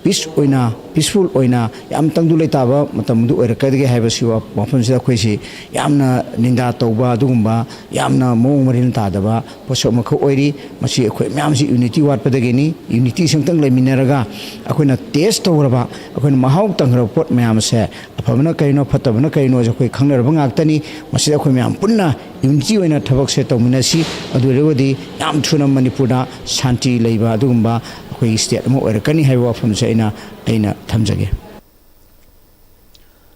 peace ꯑꯣꯏꯅ, peaceful ꯑꯣꯏꯅ ꯌꯥꯝ ꯇꯪꯗꯨ ꯂꯩꯇꯥꯕ ꯃꯇꯝꯗꯨ ꯑꯣꯏꯔꯛꯀꯗꯒꯦ ꯍꯥꯏꯕꯁꯤ ꯋꯥ-, ꯋꯥꯐꯝꯁꯤꯗ ꯑꯩꯈꯣꯏꯁꯤ ꯌꯥꯝꯅ ꯅꯤꯟꯗꯥ ꯇꯧꯕ ꯑꯗꯨꯒꯨꯝꯕ ꯌꯥꯝꯅ ꯃꯑꯣꯡ ꯃꯔꯤꯜ ꯇꯥꯗꯕ ꯄꯣꯠꯁꯛ ꯑꯃꯈꯛ ꯑꯣꯏꯔꯤ꯫ ꯃꯁꯤ ꯑꯩꯈꯣꯏ ꯃꯌꯥꯝꯁꯤ unity ꯋꯥꯠꯄꯗꯒꯤꯅꯤ꯫ Unity ꯁꯤ ꯑꯃꯇꯪ ꯂꯩꯃꯤꯟꯅꯔꯒ ꯑꯩꯈꯣꯏꯅ taste ꯇꯧꯔꯕ, ꯑꯩꯈꯣꯏꯅ ꯃꯍꯥꯎ ꯇꯪꯈ꯭ꯔꯕ ꯄꯣꯠ ꯃꯌꯥꯝ ꯑꯁꯦ ꯑꯐꯕꯅ ꯀꯔꯤꯅꯣ, ꯐꯠꯇꯕꯅ ꯀꯔꯤꯅꯣꯁꯦ ꯑꯩꯈꯣꯏ ꯈꯪꯅꯔꯕ ꯉꯥꯛꯇꯅꯤ꯫ ꯃꯁꯤꯗ ꯑꯩꯈꯣꯏ ꯃꯌꯥꯝ ꯄꯨꯟꯅ unity ꯑꯣꯏꯅ ꯊꯕꯛꯁꯦ ꯇꯧꯃꯤꯟꯅꯁꯤ꯫ ꯑꯗꯨ ꯑꯣꯏꯔꯒꯗꯤ ꯌꯥꯝ ꯊꯨꯅ ꯃꯅꯤꯄꯨꯔꯗ ꯁꯥꯟꯇꯤ ꯂꯩꯕ ꯑꯗꯨꯒꯨꯝꯕ ꯑꯩꯈꯣꯏꯒꯤ state ꯑꯃ ꯑꯣꯏꯔꯛꯀꯅꯤ ꯍꯥꯏꯕ ꯋꯥꯐꯝꯁꯦ ꯑꯩꯅ, ꯑꯩꯅ ꯊꯝꯖꯒꯦ꯫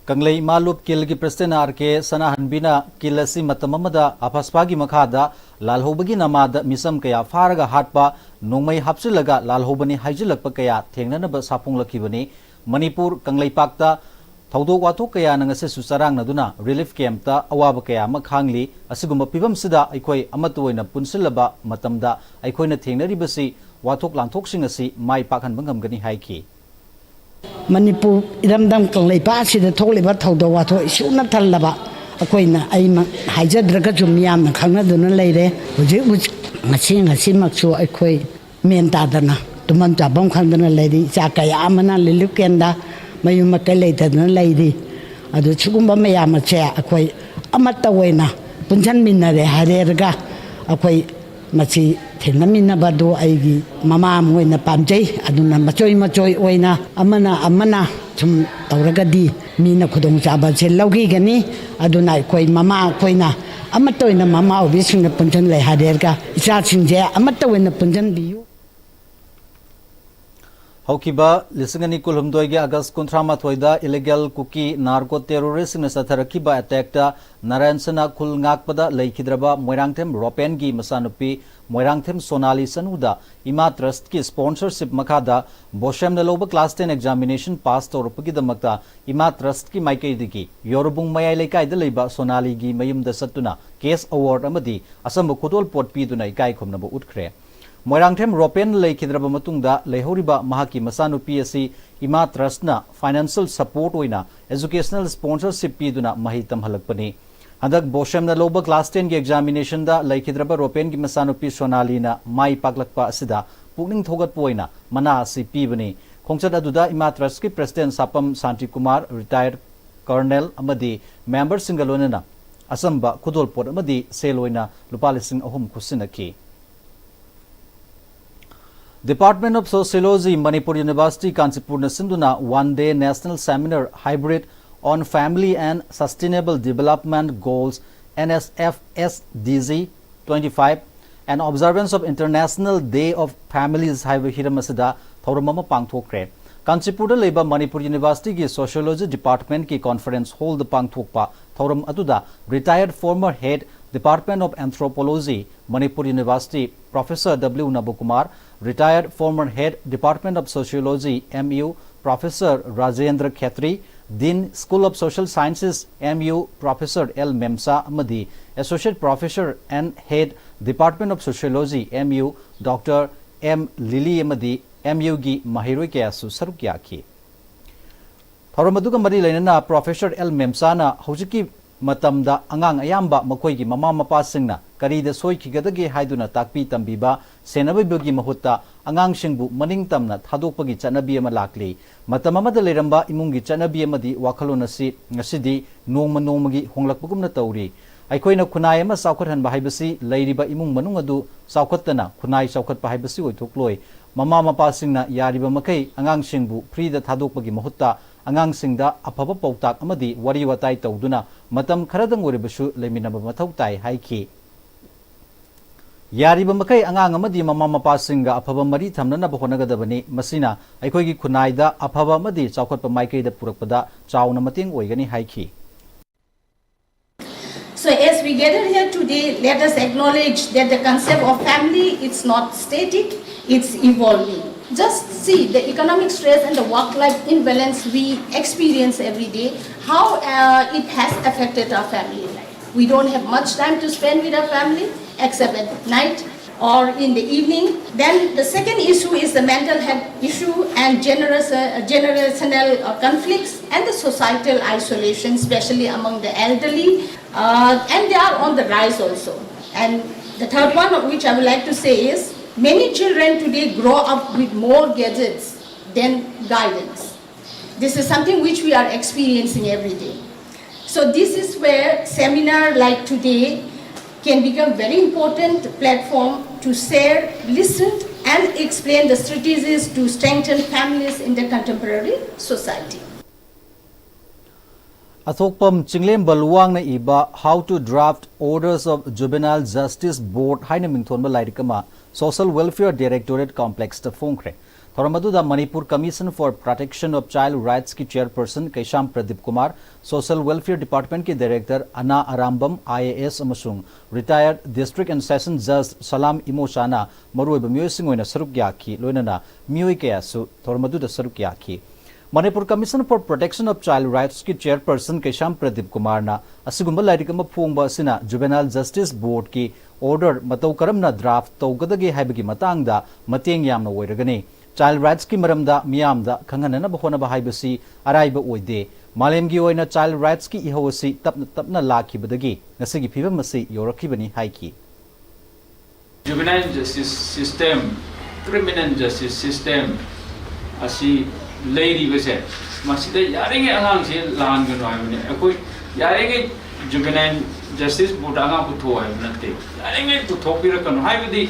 ꯀꯪꯂꯩ ꯏꯃꯥ ꯂꯨꯞ ꯀꯤꯜꯒꯤ ꯄ꯭ꯔꯁꯤꯗꯦꯟ ꯑꯥꯔ ꯀꯦ ꯁꯅꯥꯍꯟꯕꯤꯅ ꯀꯤꯜ ꯑꯁꯤ ꯃꯇꯝ ꯑꯃꯗ ꯑꯐꯁꯄꯥꯒꯤ ꯃꯈꯥꯗ ꯂꯥꯜꯍꯧꯕꯒꯤ ꯅꯃꯥꯗ ꯃꯤꯆꯝ ꯀꯌꯥ ꯐꯥꯔꯒ ꯍꯥꯠꯄ, ꯅꯣꯡꯃꯩ ꯍꯥꯞꯆꯤꯜꯂꯒ ꯂꯥꯜꯍꯧꯕꯅꯤ ꯍꯥꯏꯖꯤꯜꯂꯛꯄ ꯀꯌꯥ ꯊꯦꯡꯅꯅꯕ ꯁꯥꯐꯣꯡꯂꯛꯈꯤꯕꯅꯤ꯫ ꯃꯅꯤꯄꯨꯔ ꯀꯪꯂꯩꯄꯥꯛꯇ ꯊꯧꯗꯣꯛ ꯋꯥꯊꯣꯛ ꯀꯌꯥꯅ ꯉꯁꯤꯁꯨ ꯆꯔꯥꯡꯅꯗꯨꯅ ꯔꯤꯂꯤꯐ ꯀꯦꯝꯞꯇ ꯑꯋꯥꯕ ꯀꯌꯥ ꯑꯃ ꯈꯥꯡꯂꯤ꯫ ꯑꯁꯤꯒꯨꯝꯕ ꯐꯤꯕꯝꯁꯤꯗ ꯑꯩꯈꯣꯏ ꯑꯃꯠꯇ ꯑꯣꯏꯅ ꯄꯨꯟꯁꯤꯜꯂꯕ ꯃꯇꯝꯗ ꯑꯩꯈꯣꯏꯅ ꯊꯦꯡꯅꯔꯤꯕꯁꯤ ꯋꯥꯊꯣꯛ ꯂꯥꯟꯊꯣꯛꯁꯤꯡ ꯑꯁꯤ ꯃꯥꯏ ꯄꯥꯛꯍꯟꯕ ꯉꯝꯒꯅꯤ ꯍꯥꯏꯈꯤ꯫ ꯃꯅꯤꯄꯨꯔ ꯏꯔꯝꯗꯝ ꯀꯪꯂꯩꯄꯥꯛ ꯑꯁꯤꯗ ꯊꯣꯛꯂꯤꯕ ꯊꯧꯗꯣꯛ ꯋꯥꯊꯣꯛ ꯏꯁꯨꯅ ꯊꯜꯂꯕ ꯑꯩꯈꯣꯏꯅ, ꯑꯩꯃꯛ ꯍꯥꯏꯖꯗ꯭ꯔꯒꯁꯨ ꯃꯤꯌꯥꯝꯅ ꯈꯪꯅꯗꯨꯅ ꯂꯩꯔꯦ꯫ ꯍꯧꯖꯤꯛ ꯍꯧꯖꯤꯛ ꯉꯁꯤ ꯉꯁꯤꯃꯛꯁꯨ ꯑꯩꯈꯣꯏ ꯃꯦꯟ ꯇꯥꯗꯅ ꯇꯨꯝꯐꯝ ꯆꯥꯐꯝ ꯈꯪꯗꯅ ꯂꯩꯔꯤ꯫ ꯏꯆꯥ ꯀꯌꯥ ꯑꯃꯅ ꯔꯤꯂꯤꯐ ꯀꯦꯝꯞꯇ ꯃꯌꯨꯝ ꯃꯀꯩ ꯂꯩꯇꯗꯅ ꯂꯩꯔꯤ꯫ ꯑꯗꯨ ꯁꯤꯒꯨꯝꯕ ꯃꯌꯥꯝ ꯑꯁꯦ ꯑꯩꯈꯣꯏ ꯑꯃꯠꯇ ꯑꯣꯏꯅ ꯄꯨꯟꯁꯤꯟꯃꯤꯟꯅꯔꯦ ꯍꯥꯏꯔꯒ ꯑꯩꯈꯣꯏ ꯃꯁꯤ ꯊꯦꯡꯅꯃꯤꯟꯅꯕꯗꯨ ꯑꯩꯒꯤ ꯃꯃꯥ ꯑꯃ ꯑꯣꯏꯅ ꯄꯥꯝꯖꯩ꯫ ꯑꯗꯨꯅ ꯃꯆꯣꯏ ꯃꯆꯣꯏ ꯑꯣꯏꯅ ꯑꯃꯅ ꯑꯃꯅ ꯁꯨꯝ ꯇꯧꯔꯒꯗꯤ ꯃꯤꯅ ꯈꯨꯗꯣꯡꯆꯥꯕꯁꯦ ꯂꯧꯈꯤꯒꯅꯤ꯫ ꯑꯗꯨꯅ ꯑꯩꯈꯣꯏ ꯃꯃꯥ ꯑꯩꯈꯣꯏꯅ ꯑꯃꯠꯇ ꯑꯣꯏꯅ ꯃꯃꯥ ꯑꯣꯏꯕꯤꯁꯤꯡꯅ ꯄꯨꯟꯁꯤꯜꯂꯦ ꯍꯥꯏꯔꯒ ꯏꯆꯥꯁꯤꯡꯁꯦ ꯑꯃꯠꯇ ꯑꯣꯏꯅ ꯄꯨꯟꯁꯤꯟꯕꯤꯌꯨ꯫ ꯍꯧꯈꯤꯕ ꯂꯤꯁꯤꯡ ꯑꯅꯤ ꯀꯨꯟꯍꯨꯝꯗꯣꯏꯒꯤ ꯑꯥꯒꯁ ꯀꯨꯟꯊ꯭ꯔꯥ ꯃꯥꯊꯣꯏꯗ ꯏꯂꯤꯒꯦꯜ ꯀꯨꯀꯤ ꯅꯥꯔꯀꯣ ꯇꯦꯔꯣꯔꯤꯁꯁꯤꯡꯅ ꯆꯠꯊꯔꯛꯈꯤꯕ ꯑꯦꯇꯦꯛꯇ ꯅꯥꯔꯥꯌꯟ ꯁꯅꯥ ꯈꯨꯜ ꯉꯥꯛꯄꯗ ꯂꯩꯈꯤꯗ꯭ꯔꯕ ꯃꯣꯏꯔꯥꯡꯊꯦꯝ ꯔꯣꯄꯦꯟꯒꯤ ꯃꯆꯥꯅꯨꯄꯤ ꯃꯣꯏꯔꯥꯡꯊꯦꯝ ꯁꯣꯅꯥꯂꯤ ꯁꯅꯨꯗ ꯏꯃꯥ ꯇ꯭ꯔꯁꯠꯀꯤ ꯁ꯭ꯄꯣꯟꯁꯔꯁꯤꯞ ꯃꯈꯥꯗ ꯕꯣꯁꯦꯝꯅ ꯂꯧꯕ ꯀ꯭ꯂꯥꯁ ꯇꯦꯟ ꯑꯦꯛꯖꯥꯃꯤꯅꯦꯁꯟ ꯄꯥꯁ ꯇꯧꯔꯛꯄꯒꯤꯗꯃꯛꯇ ꯏꯃꯥ ꯇ꯭ꯔꯁꯠꯀꯤ ꯃꯥꯏꯀꯩꯗꯒꯤ ꯌꯣꯔꯕꯨꯡ ꯃꯌꯥꯏ ꯂꯩꯀꯥꯏꯗ ꯂꯩꯕ ꯁꯣꯅꯥꯂꯤꯒꯤ ꯃꯌꯨꯝꯗ ꯆꯠꯇꯨꯅ ꯀꯦꯁ ꯑꯦꯋꯥꯔꯗ ꯑꯃꯗꯤ ꯑꯆꯝꯕ ꯈꯨꯗꯣꯜꯄꯣꯠ ꯄꯤꯗꯨꯅ ꯏꯀꯥꯏ ꯈꯨꯝꯅꯕ ꯎꯠꯈ꯭ꯔꯦ꯫ ꯃꯣꯏꯔꯥꯡꯊꯦꯝ ꯔꯣꯄꯦꯟ ꯂꯩꯈꯤꯗ꯭ꯔꯕ ꯃꯇꯨꯡꯗ ꯂꯩꯍꯧꯔꯤꯕ ꯃꯍꯥꯛꯀꯤ ꯃꯆꯥꯅꯨꯄꯤ ꯑꯁꯤ ꯏꯃꯥ ꯇ꯭ꯔꯁꯠꯅ ꯐꯥꯏꯅꯥꯟꯁꯤꯌꯦꯜ ꯁꯄꯣꯔꯠ ꯑꯣꯏꯅ ꯑꯦꯖꯨꯀꯦꯁꯅꯦꯜ ꯁ꯭ꯄꯣꯟꯁꯔꯁꯤꯞ ꯄꯤꯗꯨꯅ ꯃꯍꯩ ꯇꯝꯍꯜꯂꯛꯄꯅꯤ꯫ ꯍꯟꯗꯛ ꯕꯣꯁꯦꯝꯅ ꯂꯧꯕ ꯀ꯭ꯂꯥꯁ ꯇꯦꯟꯒꯤ ꯑꯦꯛꯖꯥꯃꯤꯅꯦꯁꯟꯗ ꯂꯩꯈꯤꯗ꯭ꯔꯕ ꯔꯣꯄꯦꯟꯒꯤ ꯃꯆꯥꯅꯨꯄꯤ ꯁꯣꯅꯥꯂꯤꯅ ꯃꯥꯏ ꯄꯥꯛꯂꯛꯄ ꯑꯁꯤꯗ ꯄꯨꯛꯅꯤꯡ ꯊꯧꯒꯠꯄ ꯑꯣꯏꯅ ꯃꯅꯥ ꯑꯁꯤ ꯄꯤꯕꯅꯤ꯫ ꯈꯣꯡꯆꯠ ꯑꯗꯨꯗ ꯏꯃꯥ ꯇ꯭ꯔꯁꯠꯀꯤ ꯄ꯭ꯔꯁꯤꯗꯦꯟ ꯁꯥꯄꯝ ꯁꯥꯟꯇꯤꯀꯨꯃꯥꯔ, ꯔꯤꯇꯥꯌꯔꯗ ꯀꯔꯅꯦꯜ ꯑꯃꯗꯤ ꯃꯦꯝꯕꯔꯁꯤꯡꯒ ꯂꯣꯏꯅꯅ ꯑꯆꯝꯕ ꯈꯨꯗꯣꯜꯄꯣꯠ ꯑꯃꯗꯤ ꯁꯦꯜ ꯑꯣꯏꯅ ꯂꯨꯄꯥ ꯂꯤꯁꯤꯡ ꯑꯍꯨꯝ ꯈꯨꯠꯁꯤꯟꯅꯈꯤ꯫ Department of Sociology, Manipur University, ꯀꯥꯟꯆꯤꯄꯨꯔꯅ ꯁꯤꯟꯗꯨꯅ One Day National Seminar, Hybrid on Family and Sustainable Development Goals, N S F S D G twenty five, and Observance of International Day of Families ꯍꯥꯏꯕ ꯍꯤꯔꯝ ꯑꯁꯤꯗ ꯊꯧꯔꯝ ꯑꯃ ꯄꯥꯡꯊꯣꯛꯈ꯭ꯔꯦ꯫ ꯀꯥꯟꯆꯤꯄꯨꯔꯗ ꯂꯩꯕ ꯃꯅꯤꯄꯨꯔ ꯌꯨꯅꯤꯚꯔꯁꯤꯇꯤꯒꯤ sociology ꯗꯤꯄꯥꯔꯠꯃꯦꯟꯠꯀꯤ conference ꯍꯣꯜꯗ ꯄꯥꯡꯊꯣꯛꯄ ꯊꯧꯔꯝ ꯑꯗꯨꯗ retired former head department of anthropology, Manipur university professor W Nabakumar, retired former head department of sociology, M U, professor Rajendra Khetri, dean school of social sciences, M U, professor L Memsa ꯑꯃꯗꯤ associate professor N head department of sociology, M U, doctor M Lily ꯑꯃꯗꯤ ꯑꯦꯝ ꯌꯨꯒꯤ ꯃꯍꯩꯔꯣꯏ ꯀꯌꯥꯁꯨ ꯁꯔꯨꯛ ꯌꯥꯈꯤ꯫ ꯊꯧꯔꯝ ꯑꯗꯨꯒ ꯃꯔꯤ ꯂꯩꯅꯅ ꯄ꯭ꯔꯣꯐꯦꯁꯔ ꯑꯦꯜ ꯃꯦꯝꯁꯥꯅ ꯍꯧꯖꯤꯛꯀꯤ ꯃꯇꯝꯗ ꯑꯉꯥꯡ ꯑꯌꯥꯝꯕ ꯃꯈꯣꯏꯒꯤ ꯃꯃꯥ ꯃꯄꯥꯁꯤꯡꯅ ꯀꯔꯤꯗ ꯁꯣꯏꯈꯤꯒꯗꯒꯦ ꯍꯥꯏꯗꯨꯅ ꯇꯥꯛꯄꯤ ꯇꯝꯕꯤꯕ, ꯁꯦꯟꯅꯕꯤꯕꯒꯤ ꯃꯍꯨꯠꯇ ꯑꯉꯥꯡꯁꯤꯡꯕꯨ ꯃꯅꯤꯡ ꯇꯝꯅ ꯊꯥꯗꯣꯛꯄꯒꯤ ꯆꯠꯅꯕꯤ ꯑꯃ ꯂꯥꯛꯂꯤ꯫ ꯃꯇꯝ ꯑꯃꯗ ꯂꯩꯔꯝꯕ ꯏꯃꯨꯡꯒꯤ ꯆꯠꯅꯕꯤ ꯑꯃꯗꯤ ꯋꯥꯈꯜꯂꯣꯟ ꯑꯁꯤ ꯉꯁꯤꯗꯤ ꯅꯣꯡꯃ ꯅꯣꯡꯃꯒꯤ ꯍꯣꯡꯂꯛꯄꯒꯨꯝꯅ ꯇꯧꯔꯤ꯫ ꯑꯩꯈꯣꯏꯅ ꯈꯨꯟꯅꯥꯏ ꯑꯃ ꯆꯥꯎꯈꯠꯍꯟꯕ ꯍꯥꯏꯕꯁꯤ ꯂꯩꯔꯤꯕ ꯏꯃꯨꯡ ꯃꯅꯨꯡ ꯑꯗꯨ ꯆꯥꯎꯈꯠꯇꯅ ꯈꯨꯟꯅꯥꯏ ꯆꯥꯎꯈꯠꯄ ꯍꯥꯏꯕꯁꯤ ꯑꯣꯏꯊꯣꯛꯂꯣꯏ꯫ ꯃꯃꯥ ꯃꯄꯥꯁꯤꯡꯅ ꯌꯥꯔꯤꯕ ꯃꯈꯩ ꯑꯉꯥꯡꯁꯤꯡꯕꯨ ꯐ꯭ꯔꯤꯗ ꯊꯥꯗꯣꯛꯄꯒꯤ ꯃꯍꯨꯠꯇ ꯑꯉꯥꯡꯁꯤꯡꯗ ꯑꯐꯕ ꯄꯥꯎꯇꯥꯛ ꯑꯃꯗꯤ ꯋꯥꯔꯤ ꯋꯥꯇꯥꯏ ꯇꯧꯗꯨꯅ ꯃꯇꯝ ꯈꯔꯗꯪ ꯑꯣꯏꯔꯕꯁꯨ ꯂꯩꯃꯤꯟꯅꯕ ꯃꯊꯧ ꯇꯥꯏ ꯍꯥꯏꯈꯤ꯫ ꯌꯥꯔꯤꯕ ꯃꯈꯩ ꯑꯉꯥꯡ ꯑꯃꯗꯤ ꯃꯃꯥ ꯃꯄꯥꯁꯤꯡꯒ ꯑꯐꯕ ꯃꯔꯤ ꯊꯝꯅꯅꯕ ꯍꯣꯠꯅꯒꯗꯕꯅꯤ꯫ ꯃꯁꯤꯅ ꯑꯩꯈꯣꯏꯒꯤ ꯈꯨꯟꯅꯥꯏꯗ ꯑꯐꯕ ꯑꯃꯗꯤ ꯆꯥꯎꯈꯠꯄ ꯃꯥꯏꯀꯩꯗ ꯄꯨꯔꯛꯄꯗ ꯆꯥꯎꯅ ꯃꯇꯦꯡ ꯑꯣꯏꯒꯅꯤ ꯍꯥꯏꯈꯤ꯫ So as we gather here today, let us acknowledge that the concept of family is not static, it's evolving. Just see the economic stress and the work-life imbalance we experience every day, how uh, it has affected our family life. We don't have much time to spend with our family except at night or in the evening. Then the second issue is the mental health issue and generous, uh, generational uh, conflicts and the societal isolation, especially among the elderly. Uh, and they are on the rise also. And the third one, which I would like to say is, many children today grow up with more gadgets than guidance. This is something which we are experiencing every day. So this is where seminar like today can become very important platform to share, listen and explain the strategies to strengthen families in the contemporary society. ꯑꯊꯣꯛꯄꯝ ꯆꯤꯡꯂꯦꯝꯕ ꯂꯨꯋꯥꯡꯅ ꯏꯕ How to Draft Orders of Juvenile Justice Board ꯍꯥꯏꯅ ꯃꯤꯡꯊꯣꯟꯕ ꯂꯥꯏꯔꯤꯛ ꯑꯃ Social Welfare Directorate Complexꯇ ꯐꯣꯡꯈ꯭ꯔꯦ꯫ ꯊꯧꯔꯝ ꯑꯗꯨꯗ Manipur Commission for Protection of Child Rightsꯀꯤ chairperson Keisham Pradeep Kumar, Social Welfare Departmentꯀꯤ director ꯑꯅꯥ Arambam, IAS, ꯑꯃꯁꯨꯡ retired District and Session Judge ꯁꯂꯥꯝ ꯏꯃꯣꯆꯥꯅ ꯃꯔꯨꯑꯣꯏꯕ ꯃꯤꯑꯣꯏꯁꯤꯡ ꯑꯣꯏꯅ ꯁꯔꯨꯛ ꯌꯥꯈꯤ꯫ ꯂꯣꯏꯅꯅ ꯃꯤꯑꯣꯏ ꯀꯌꯥꯁꯨ ꯊꯧꯔꯝ ꯑꯗꯨꯗ ꯁꯔꯨꯛ ꯌꯥꯈꯤ꯫ Manipur Commission for Protection of Child Rightsꯀꯤ chairperson ꯀꯩꯁꯥꯝ ꯄ꯭ꯔꯗꯤꯞ ꯀꯨꯃꯥꯔꯅ ꯑꯁꯤꯒꯨꯝꯕ ꯂꯥꯏꯔꯤꯛ ꯑꯃ ꯐꯣꯡꯕ ꯑꯁꯤꯅ Juvenile Justice Boardꯀꯤ order ꯃꯇꯧ ꯀꯔꯝꯅ draft ꯇꯧꯒꯗꯒꯦ ꯍꯥꯏꯕꯒꯤ ꯃꯇꯥꯡꯗ ꯃꯇꯦꯡ ꯌꯥꯝꯅ ꯑꯣꯏꯔꯒꯅꯤ꯫ Child rightsꯀꯤ ꯃꯔꯝꯗ ꯃꯤꯌꯥꯝꯗ ꯈꯪꯍꯟꯅꯅꯕ ꯍꯣꯠꯅꯕ ꯍꯥꯏꯕꯁꯤ ꯑꯔꯥꯏꯕ ꯑꯣꯏꯗꯦ꯫ ꯃꯥꯂꯦꯝꯒꯤ ꯑꯣꯏꯅ child rightsꯀꯤ ꯏꯍꯧ ꯑꯁꯤ ꯇꯞꯅ ꯇꯞꯅ ꯂꯥꯛꯈꯤꯕꯗꯒꯤ ꯉꯁꯤꯒꯤ ꯐꯤꯕꯝ ꯑꯁꯤ ꯌꯧꯔꯛꯈꯤꯕꯅꯤ ꯍꯥꯏꯈꯤ꯫ Juvenile justice system, criminal justice system ꯑꯁꯤ ꯂꯩꯔꯤꯕꯁꯦ, ꯃꯁꯤꯗ ꯌꯥꯔꯤꯉꯩ ꯑꯉꯥꯡꯁꯦ ꯂꯥꯟꯒꯅꯨ ꯍꯥꯏꯕꯅꯤ꯫ ꯑꯩꯈꯣꯏ ꯌꯥꯔꯤꯉꯩ Juvenile Justice Boardꯇ ꯑꯉꯥꯡ ꯄꯨꯊꯣꯛꯑꯣ ꯍꯥꯏꯕ ꯅꯠꯇꯦ, ꯌꯥꯔꯤꯉꯩ ꯄꯨꯊꯣꯛꯄꯤꯔꯛꯀꯅꯨ ꯍꯥꯏꯕꯗꯤ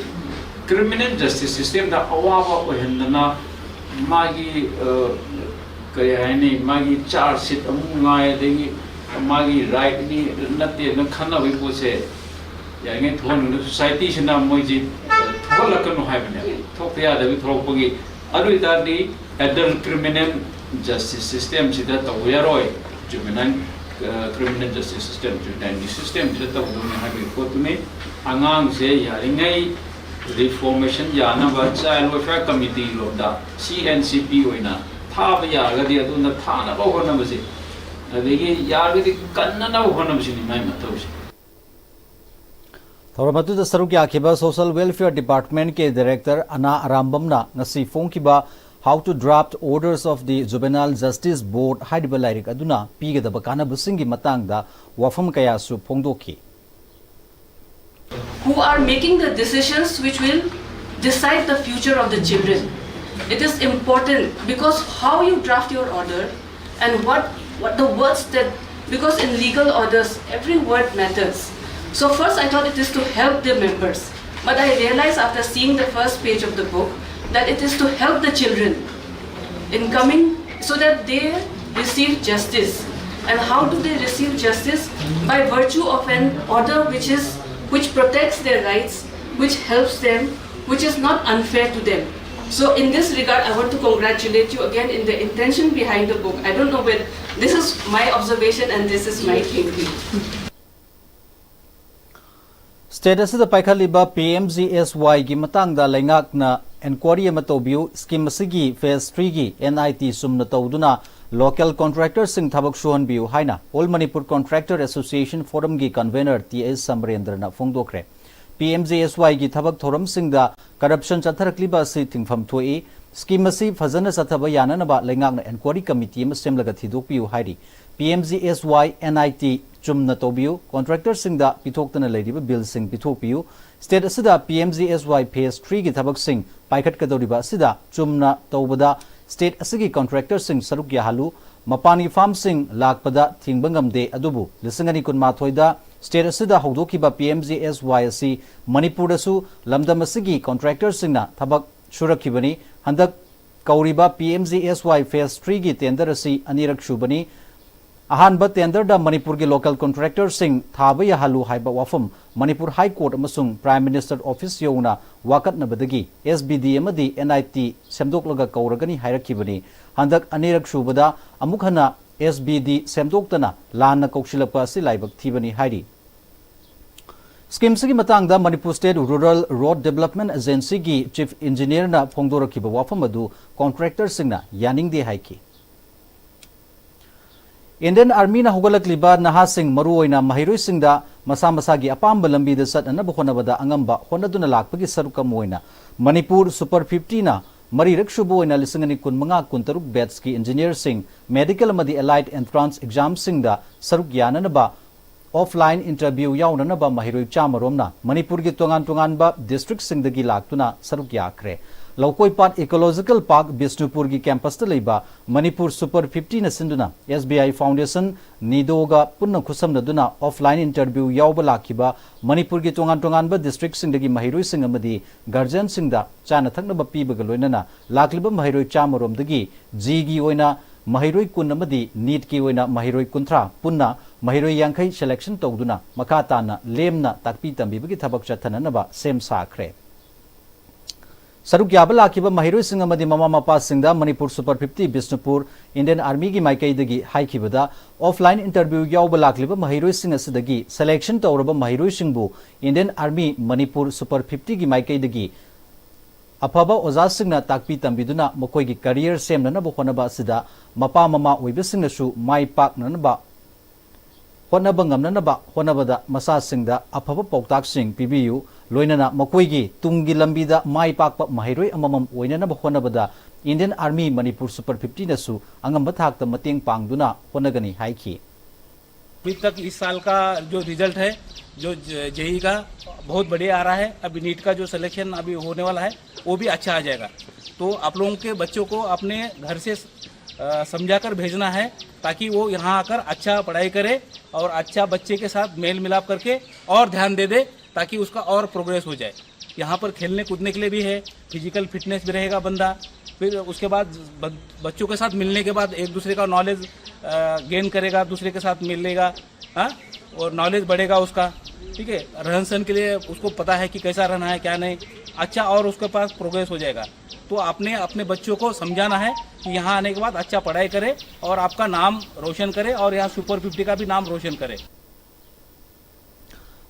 criminal justice systemꯗ ꯑꯋꯥꯕ ꯑꯣꯏꯍꯟꯗꯅ ꯃꯥꯒꯤ ꯀꯔꯤ ꯍꯥꯏꯅꯤ, ꯃꯥꯒꯤ charge sheet ꯑꯃꯨꯛ ꯉꯥꯏ, ꯑꯗꯒꯤ ꯃꯥꯒꯤ rightꯅꯤ ꯅꯠꯇꯦꯅ ꯈꯟꯅꯕꯒꯤ ꯄꯣꯠꯁꯦ ꯌꯥꯔꯤꯉꯩ ꯊꯣꯛꯍꯟꯒꯅꯨ꯫ Societyꯁꯤꯅ ꯃꯣꯏꯁꯤ ꯊꯣꯛꯍꯜꯂꯛꯀꯅꯨ ꯍꯥꯏꯕꯅꯦ, ꯊꯣꯛꯄ ꯌꯥꯗꯕꯒꯤ ꯊꯣꯛꯂꯛꯄꯒꯤ꯫ ꯑꯗꯨ ꯑꯣꯏꯇꯥꯔꯗꯤ adult criminal justice systemꯁꯤꯗ ꯇꯧꯕ ꯌꯥꯔꯣꯏ, juvenile criminal justice system, juvenile systemꯁꯤꯗ ꯇꯧꯗꯧꯅꯤ ꯍꯥꯏꯕꯒꯤ ꯄꯣꯠꯇꯨꯅꯤ꯫ ꯑꯉꯥꯡꯁꯦ ꯌꯥꯔꯤꯉꯩ reformation ꯌꯥꯅꯕ child welfare committeeꯔꯣꯝꯗ, CNCP ꯑꯣꯏꯅ ꯊꯥꯕ ꯌꯥꯔꯒꯗꯤ ꯑꯗꯣꯝꯗ ꯊꯥꯅꯕ ꯍꯣꯠꯅꯕꯁꯦ, ꯑꯗꯒꯤ ꯌꯥꯔꯒꯗꯤ ꯀꯟꯅꯅꯕ ꯍꯣꯠꯅꯕꯁꯤꯅꯤ ꯃꯥꯏ ꯃꯊꯧꯁꯦ꯫ ꯊꯧꯔꯝ ꯑꯗꯨꯗ ꯁꯔꯨꯛ ꯌꯥꯈꯤꯕ Social Welfare Departmentꯀꯤ director ꯑꯅꯥ ꯑꯔꯥꯝꯕꯝꯅ ꯉꯁꯤ ꯐꯣꯡꯈꯤꯕ How to Draft Orders of the Juvenile Justice Board ꯍꯥꯏꯔꯤꯕ ꯂꯥꯏꯔꯤꯛ ꯑꯗꯨꯅ ꯄꯤꯒꯗꯕ ꯀꯥꯟꯅꯕꯁꯤꯡꯒꯤ ꯃꯇꯥꯡꯗ ꯋꯥꯐꯝ ꯀꯌꯥꯁꯨ ꯐꯣꯡꯗꯣꯛꯈꯤ꯫ Who are making the decisions which will decide the future of the children. It is important because how you draft your order and what, what the words that, because in legal orders, every word matters. So first I thought it is to help the members, but I realized after seeing the first page of the book that it is to help the children in coming so that they receive justice. And how do they receive justice? By virtue of an order which is, which protects their rights, which helps them, which is not unfair to them. So in this regard, I want to congratulate you again in the intention behind the book. I don't know, but this is my observation and this is my thinking. State ꯑꯁꯤꯗ ꯄꯥꯏꯈꯠꯂꯤꯕ P M G S Y ꯒꯤ ꯃꯇꯥꯡꯗ ꯂꯩꯉꯥꯛꯅ inquiry ꯑꯃ ꯇꯧꯕꯤꯌꯨ꯫ Scheme ꯑꯁꯤꯒꯤ phase three ꯒꯤ N I T ꯆꯨꯝꯅ ꯇꯧꯗꯨꯅ local contractor ꯁꯤꯡ ꯊꯕꯛ ꯁꯨꯍꯟꯕꯤꯌꯨ ꯍꯥꯏꯅ All Manipur Contractor Association Forum ꯒꯤ convener T S ꯁꯃꯔꯦꯟꯗ꯭ꯔꯅ ꯐꯣꯡꯗꯣꯛꯈ꯭ꯔꯦ꯫ P M G S Y ꯒꯤ ꯊꯕꯛ ꯊꯧꯔꯝꯁꯤꯡꯗ corruption ꯆꯠꯊꯔꯛꯂꯤꯕ ꯑꯁꯤ ꯊꯤꯡꯐꯝ ꯊꯣꯛꯏ꯫ Scheme ꯑꯁꯤ ꯐꯖꯅ ꯆꯠꯊꯕ ꯌꯥꯅꯅꯕ ꯂꯩꯉꯥꯛꯅ inquiry committee ꯑꯃ ꯁꯦꯝꯂꯒ ꯊꯤꯗꯣꯛꯄꯤꯌꯨ ꯍꯥꯏꯔꯤ꯫ P M G S Y N I T ꯆꯨꯝꯅ ꯇꯧꯕꯤꯌꯨ, contractor ꯁꯤꯡꯗ ꯄꯤꯊꯣꯛꯇꯅ ꯂꯩꯔꯤꯕ bill ꯁꯤꯡ ꯄꯤꯊꯣꯛꯄꯤꯌꯨ꯫ State ꯑꯁꯤꯗ P M G S Y phase three ꯒꯤ ꯊꯕꯛꯁꯤꯡ ꯄꯥꯏꯈꯠꯀꯗꯧꯔꯤꯕ ꯑꯁꯤꯗ ꯆꯨꯝꯅ ꯇꯧꯕꯗ state ꯑꯁꯤꯒꯤ contractor ꯁꯤꯡ ꯁꯔꯨꯛ ꯌꯥꯍꯜꯂꯨ꯫ ꯃꯄꯥꯟꯒꯤ firm ꯁꯤꯡ ꯂꯥꯛꯄꯗ ꯊꯤꯡꯕ ꯉꯝꯗꯦ, ꯑꯗꯨꯕꯨ ꯂꯤꯁꯤꯡ ꯑꯅꯤ ꯀꯨꯟꯃꯥꯊꯣꯏꯗ state ꯑꯁꯤꯗ ꯍꯧꯗꯣꯛꯈꯤꯕ P M G S Y ꯑꯁꯤ ꯃꯅꯤꯄꯨꯔꯗꯁꯨ ꯂꯝꯗꯝ ꯑꯁꯤꯒꯤ contractor ꯁꯤꯡꯅ ꯊꯕꯛ ꯁꯨꯔꯛꯈꯤꯕꯅꯤ꯫ ꯍꯟꯗꯛ ꯀꯧꯔꯤꯕ P M G S Y phase three ꯒꯤ tender ꯑꯁꯤ ꯑꯅꯤꯔꯛ ꯁꯨꯕꯅꯤ꯫ ꯑꯍꯥꯟꯕ tender ꯗ ꯃꯅꯤꯄꯨꯔꯒꯤ local contractor ꯁꯤꯡ ꯊꯥꯕ ꯌꯥꯍꯜꯂꯨ ꯍꯥꯏꯕ ꯋꯥꯐꯝ ꯃꯅꯤꯄꯨꯔ High Court ꯑꯃꯁꯨꯡ Prime Minister Office ꯌꯧꯅ ꯋꯥꯀꯠꯅꯕꯗꯒꯤ S B D ꯑꯃꯗꯤ N I T ꯁꯦꯝꯗꯣꯛꯂꯒ ꯀꯧꯔꯒꯅꯤ ꯍꯥꯏꯔꯛꯈꯤꯕꯅꯤ꯫ ꯍꯟꯗꯛ ꯑꯅꯤꯔꯛ ꯁꯨꯕꯗ ꯑꯃꯨꯛ ꯍꯟꯅ S B D ꯁꯦꯝꯗꯣꯛꯇꯅ ꯂꯥꯟꯅ ꯀꯧꯁꯤꯜꯂꯛꯄ ꯑꯁꯤ ꯂꯥꯏꯕꯛ ꯊꯤꯕꯅꯤ ꯍꯥꯏꯔꯤ꯫ Scheme ꯁꯤꯒꯤ ꯃꯇꯥꯡꯗ Manipur State Rural Road Development Agency ꯒꯤ Chief Engineer ꯅ ꯐꯣꯡꯗꯣꯔꯛꯈꯤꯕ ꯋꯥꯐꯝ ꯑꯗꯨ contractor ꯁꯤꯡꯅ ꯌꯥꯅꯤꯡꯗꯦ ꯍꯥꯏꯈꯤ꯫ Indian Army ꯅ ꯍꯧꯒꯠꯂꯛꯂꯤꯕ ꯅꯍꯥꯁꯤꯡ, ꯃꯔꯨꯑꯣꯏꯅ ꯃꯍꯩꯔꯣꯏꯁꯤꯡꯗ ꯃꯁꯥ ꯃꯁꯥꯒꯤ ꯑꯄꯥꯝꯕ ꯂꯝꯕꯤꯗ ꯆꯠꯅꯅꯕ ꯍꯣꯠꯅꯕꯗ ꯑꯉꯝꯕ ꯍꯣꯠꯅꯗꯨꯅ ꯂꯥꯛꯄꯒꯤ ꯁꯔꯨꯛ ꯑꯃ ꯑꯣꯏꯅ Manipur Super fifty ꯅ ꯃꯔꯤꯔꯛ ꯁꯨꯕ ꯑꯣꯏꯅ ꯂꯤꯁꯤꯡ ꯑꯅꯤ ꯀꯨꯟꯃꯉꯥ ꯀꯨꯟꯇꯔꯨꯛ batch ꯀꯤ engineer ꯁꯤꯡ, medical ꯑꯃꯗꯤ allied entrance exam ꯁꯤꯡꯗ ꯁꯔꯨꯛ ꯌꯥꯅꯅꯕ offline interview ꯌꯥꯎꯅꯅꯕ ꯃꯍꯩꯔꯣꯏ ꯆꯥꯝꯃ ꯔꯣꯝꯅ ꯃꯅꯤꯄꯨꯔꯒꯤ ꯇꯣꯉꯥꯟ ꯇꯣꯉꯥꯟꯕ district ꯁꯤꯡꯗꯒꯤ ꯂꯥꯛꯇꯨꯅ ꯁꯔꯨꯛ ꯌꯥꯈ꯭ꯔꯦ꯫ ꯂꯧꯀꯣꯏꯄꯥꯠ Ecological Park ꯕꯤꯁꯅꯨꯄꯨꯔꯒꯤ campus ꯇ ꯂꯩꯕ Manipur Super fifty ꯅ ꯁꯤꯟꯗꯨꯅ S B I Foundation, NIDO ꯒ ꯄꯨꯟꯅ ꯈꯨꯠꯁꯝꯅꯗꯨꯅ offline interview ꯌꯥꯎꯕ ꯂꯥꯛꯈꯤꯕ ꯃꯅꯤꯄꯨꯔꯒꯤ ꯇꯣꯉꯥꯟ ꯇꯣꯉꯥꯟꯕ district ꯁꯤꯡꯗꯒꯤ ꯃꯍꯩꯔꯣꯏꯁꯤꯡ ꯑꯃꯗꯤ guardian ꯁꯤꯡꯗ ꯆꯥꯅ ꯊꯛꯅꯕ ꯄꯤꯕꯒ ꯂꯣꯏꯅꯅ ꯂꯥꯛꯂꯤꯕ ꯃꯍꯩꯔꯣꯏ ꯆꯥꯝꯃ ꯔꯣꯝꯗꯒꯤ JEE ꯒꯤ ꯑꯣꯏꯅ ꯃꯍꯩꯔꯣꯏ ꯀꯨꯟ ꯑꯃꯗꯤ NEET ꯀꯤ ꯑꯣꯏꯅ ꯃꯍꯩꯔꯣꯏ ꯀꯨꯟꯊ꯭ꯔꯥ, ꯄꯨꯟꯅ ꯃꯍꯩꯔꯣꯏ ꯌꯥꯡꯈꯩ selection ꯇꯧꯗꯨꯅ ꯃꯈꯥ ꯇꯥꯅ ꯂꯦꯝꯅ ꯇꯥꯛꯄꯤ ꯇꯝꯕꯤꯕꯒꯤ ꯊꯕꯛ ꯆꯠꯊꯅꯅꯕ ꯁꯦꯝ ꯁꯥꯈ꯭ꯔꯦ꯫ ꯁꯔꯨꯛ ꯌꯥꯕ ꯂꯥꯛꯈꯤꯕ ꯃꯍꯩꯔꯣꯏꯁꯤꯡ ꯑꯃꯗꯤ ꯃꯃꯥ ꯃꯄꯥꯁꯤꯡꯗ Manipur super fifty Bishnupur Indian ꯑꯥꯔꯃꯤꯒꯤ ꯃꯥꯏꯀꯩꯗꯒꯤ ꯍꯥꯏꯈꯤꯕꯗ, ꯑꯣꯐꯂꯥꯏꯟ ꯏꯟꯇꯔꯚ꯭ꯌꯨ ꯌꯥꯎꯕ ꯂꯥꯛꯂꯤꯕ ꯃꯍꯩꯔꯣꯏꯁꯤꯡ ꯑꯁꯤꯗꯒꯤ ꯁꯦꯂꯦꯛꯁꯟ ꯇꯧꯔꯕ ꯃꯍꯩꯔꯣꯏꯁꯤꯡꯕꯨ ꯏꯟꯗꯤꯌꯟ ꯑꯥꯔꯃꯤ ꯃꯅꯤꯄꯨꯔ ꯁꯨꯄꯔ ꯐꯤꯐꯇꯤꯒꯤ ꯃꯥꯏꯀꯩꯗꯒꯤ ꯑꯐꯕ ꯑꯣꯖꯥꯁꯤꯡꯅ ꯇꯥꯛꯄꯤ ꯇꯝꯕꯤꯗꯨꯅ ꯃꯈꯣꯏꯒꯤ ꯀꯔꯤꯌꯔ ꯁꯦꯝꯅꯅꯕ ꯍꯣꯠꯅꯕ ꯑꯁꯤꯗ ꯃꯄꯥ ꯃꯃꯥ ꯑꯣꯏꯕꯁꯤꯡꯅꯁꯨ ꯃꯥꯏ ꯄꯥꯛꯅꯅꯕ ꯍꯣꯠꯅꯕ ꯉꯝꯅꯅꯕ ꯍꯣꯠꯅꯕꯗ ꯃꯆꯥꯁꯤꯡꯗ ꯑꯐꯕ ꯄꯥꯎꯇꯥꯛꯁꯤꯡ ꯄꯤꯕꯤꯌꯨ꯫ ꯂꯣꯏꯅꯅ ꯃꯈꯣꯏꯒꯤ ꯇꯨꯡꯒꯤ ꯂꯝꯕꯤꯗ ꯃꯥꯏ ꯄꯥꯛꯄ ꯃꯍꯩꯔꯣꯏ ꯑꯃꯃꯝ ꯑꯣꯏꯅꯅꯕ ꯍꯣꯠꯅꯕꯗ ꯏꯟꯗꯤꯌꯟ ꯑꯥꯔꯃꯤ ꯃꯅꯤꯄꯨꯔ ꯁꯨꯄꯔ ꯐꯤꯐꯇꯤꯅꯁꯨ ꯑꯉꯝꯕ ꯊꯥꯛꯇ ꯃꯇꯦꯡ ꯄꯥꯡꯗꯨꯅ ꯍꯣꯠꯅꯒꯅꯤ ꯍꯥꯏꯈꯤ꯫ अभी तक इस साल का जो रिजल्ट है, जो जेई का, बहुत बढ़िया आ रहा है। अभी नीट का जो सिलेक्शन अभी होने वाला है, वो भी अच्छा आ जाएगा। तो आप लोगों के बच्चों को अपने घर से अ, समझाकर भेजना है, ताकि वो यहाँ आकर अच्छा पढ़ाई करे और अच्छा बच्चे के साथ मेल मिलाप करके और ध्यान दे दे, ताकि उसका और प्रोग्रेस हो जाए। यहाँ पर खेलने कूदने के लिए भी है, फिजिकल फिटनेस भी रहेगा बंदा। फिर उसके बाद ब-, बच्चों के साथ मिलने के बाद एक दूसरे का नॉलेज गेन करेगा, दूसरे के साथ मिलेगा, हाँ, और नॉलेज बढ़ेगा उसका। ठीक है, रहन सहन के लिए उसको पता है कि कैसा रहना है, क्या नहीं, अच्छा, और उसके पास प्रोग्रेस हो जाएगा। तो आपने अपने बच्चों को समझाना है कि यहाँ आने के बाद अच्छा पढ़ाई करे और आपका नाम रोशन करे और यहाँ सुपर फिफ्टी का भी नाम रोशन करे।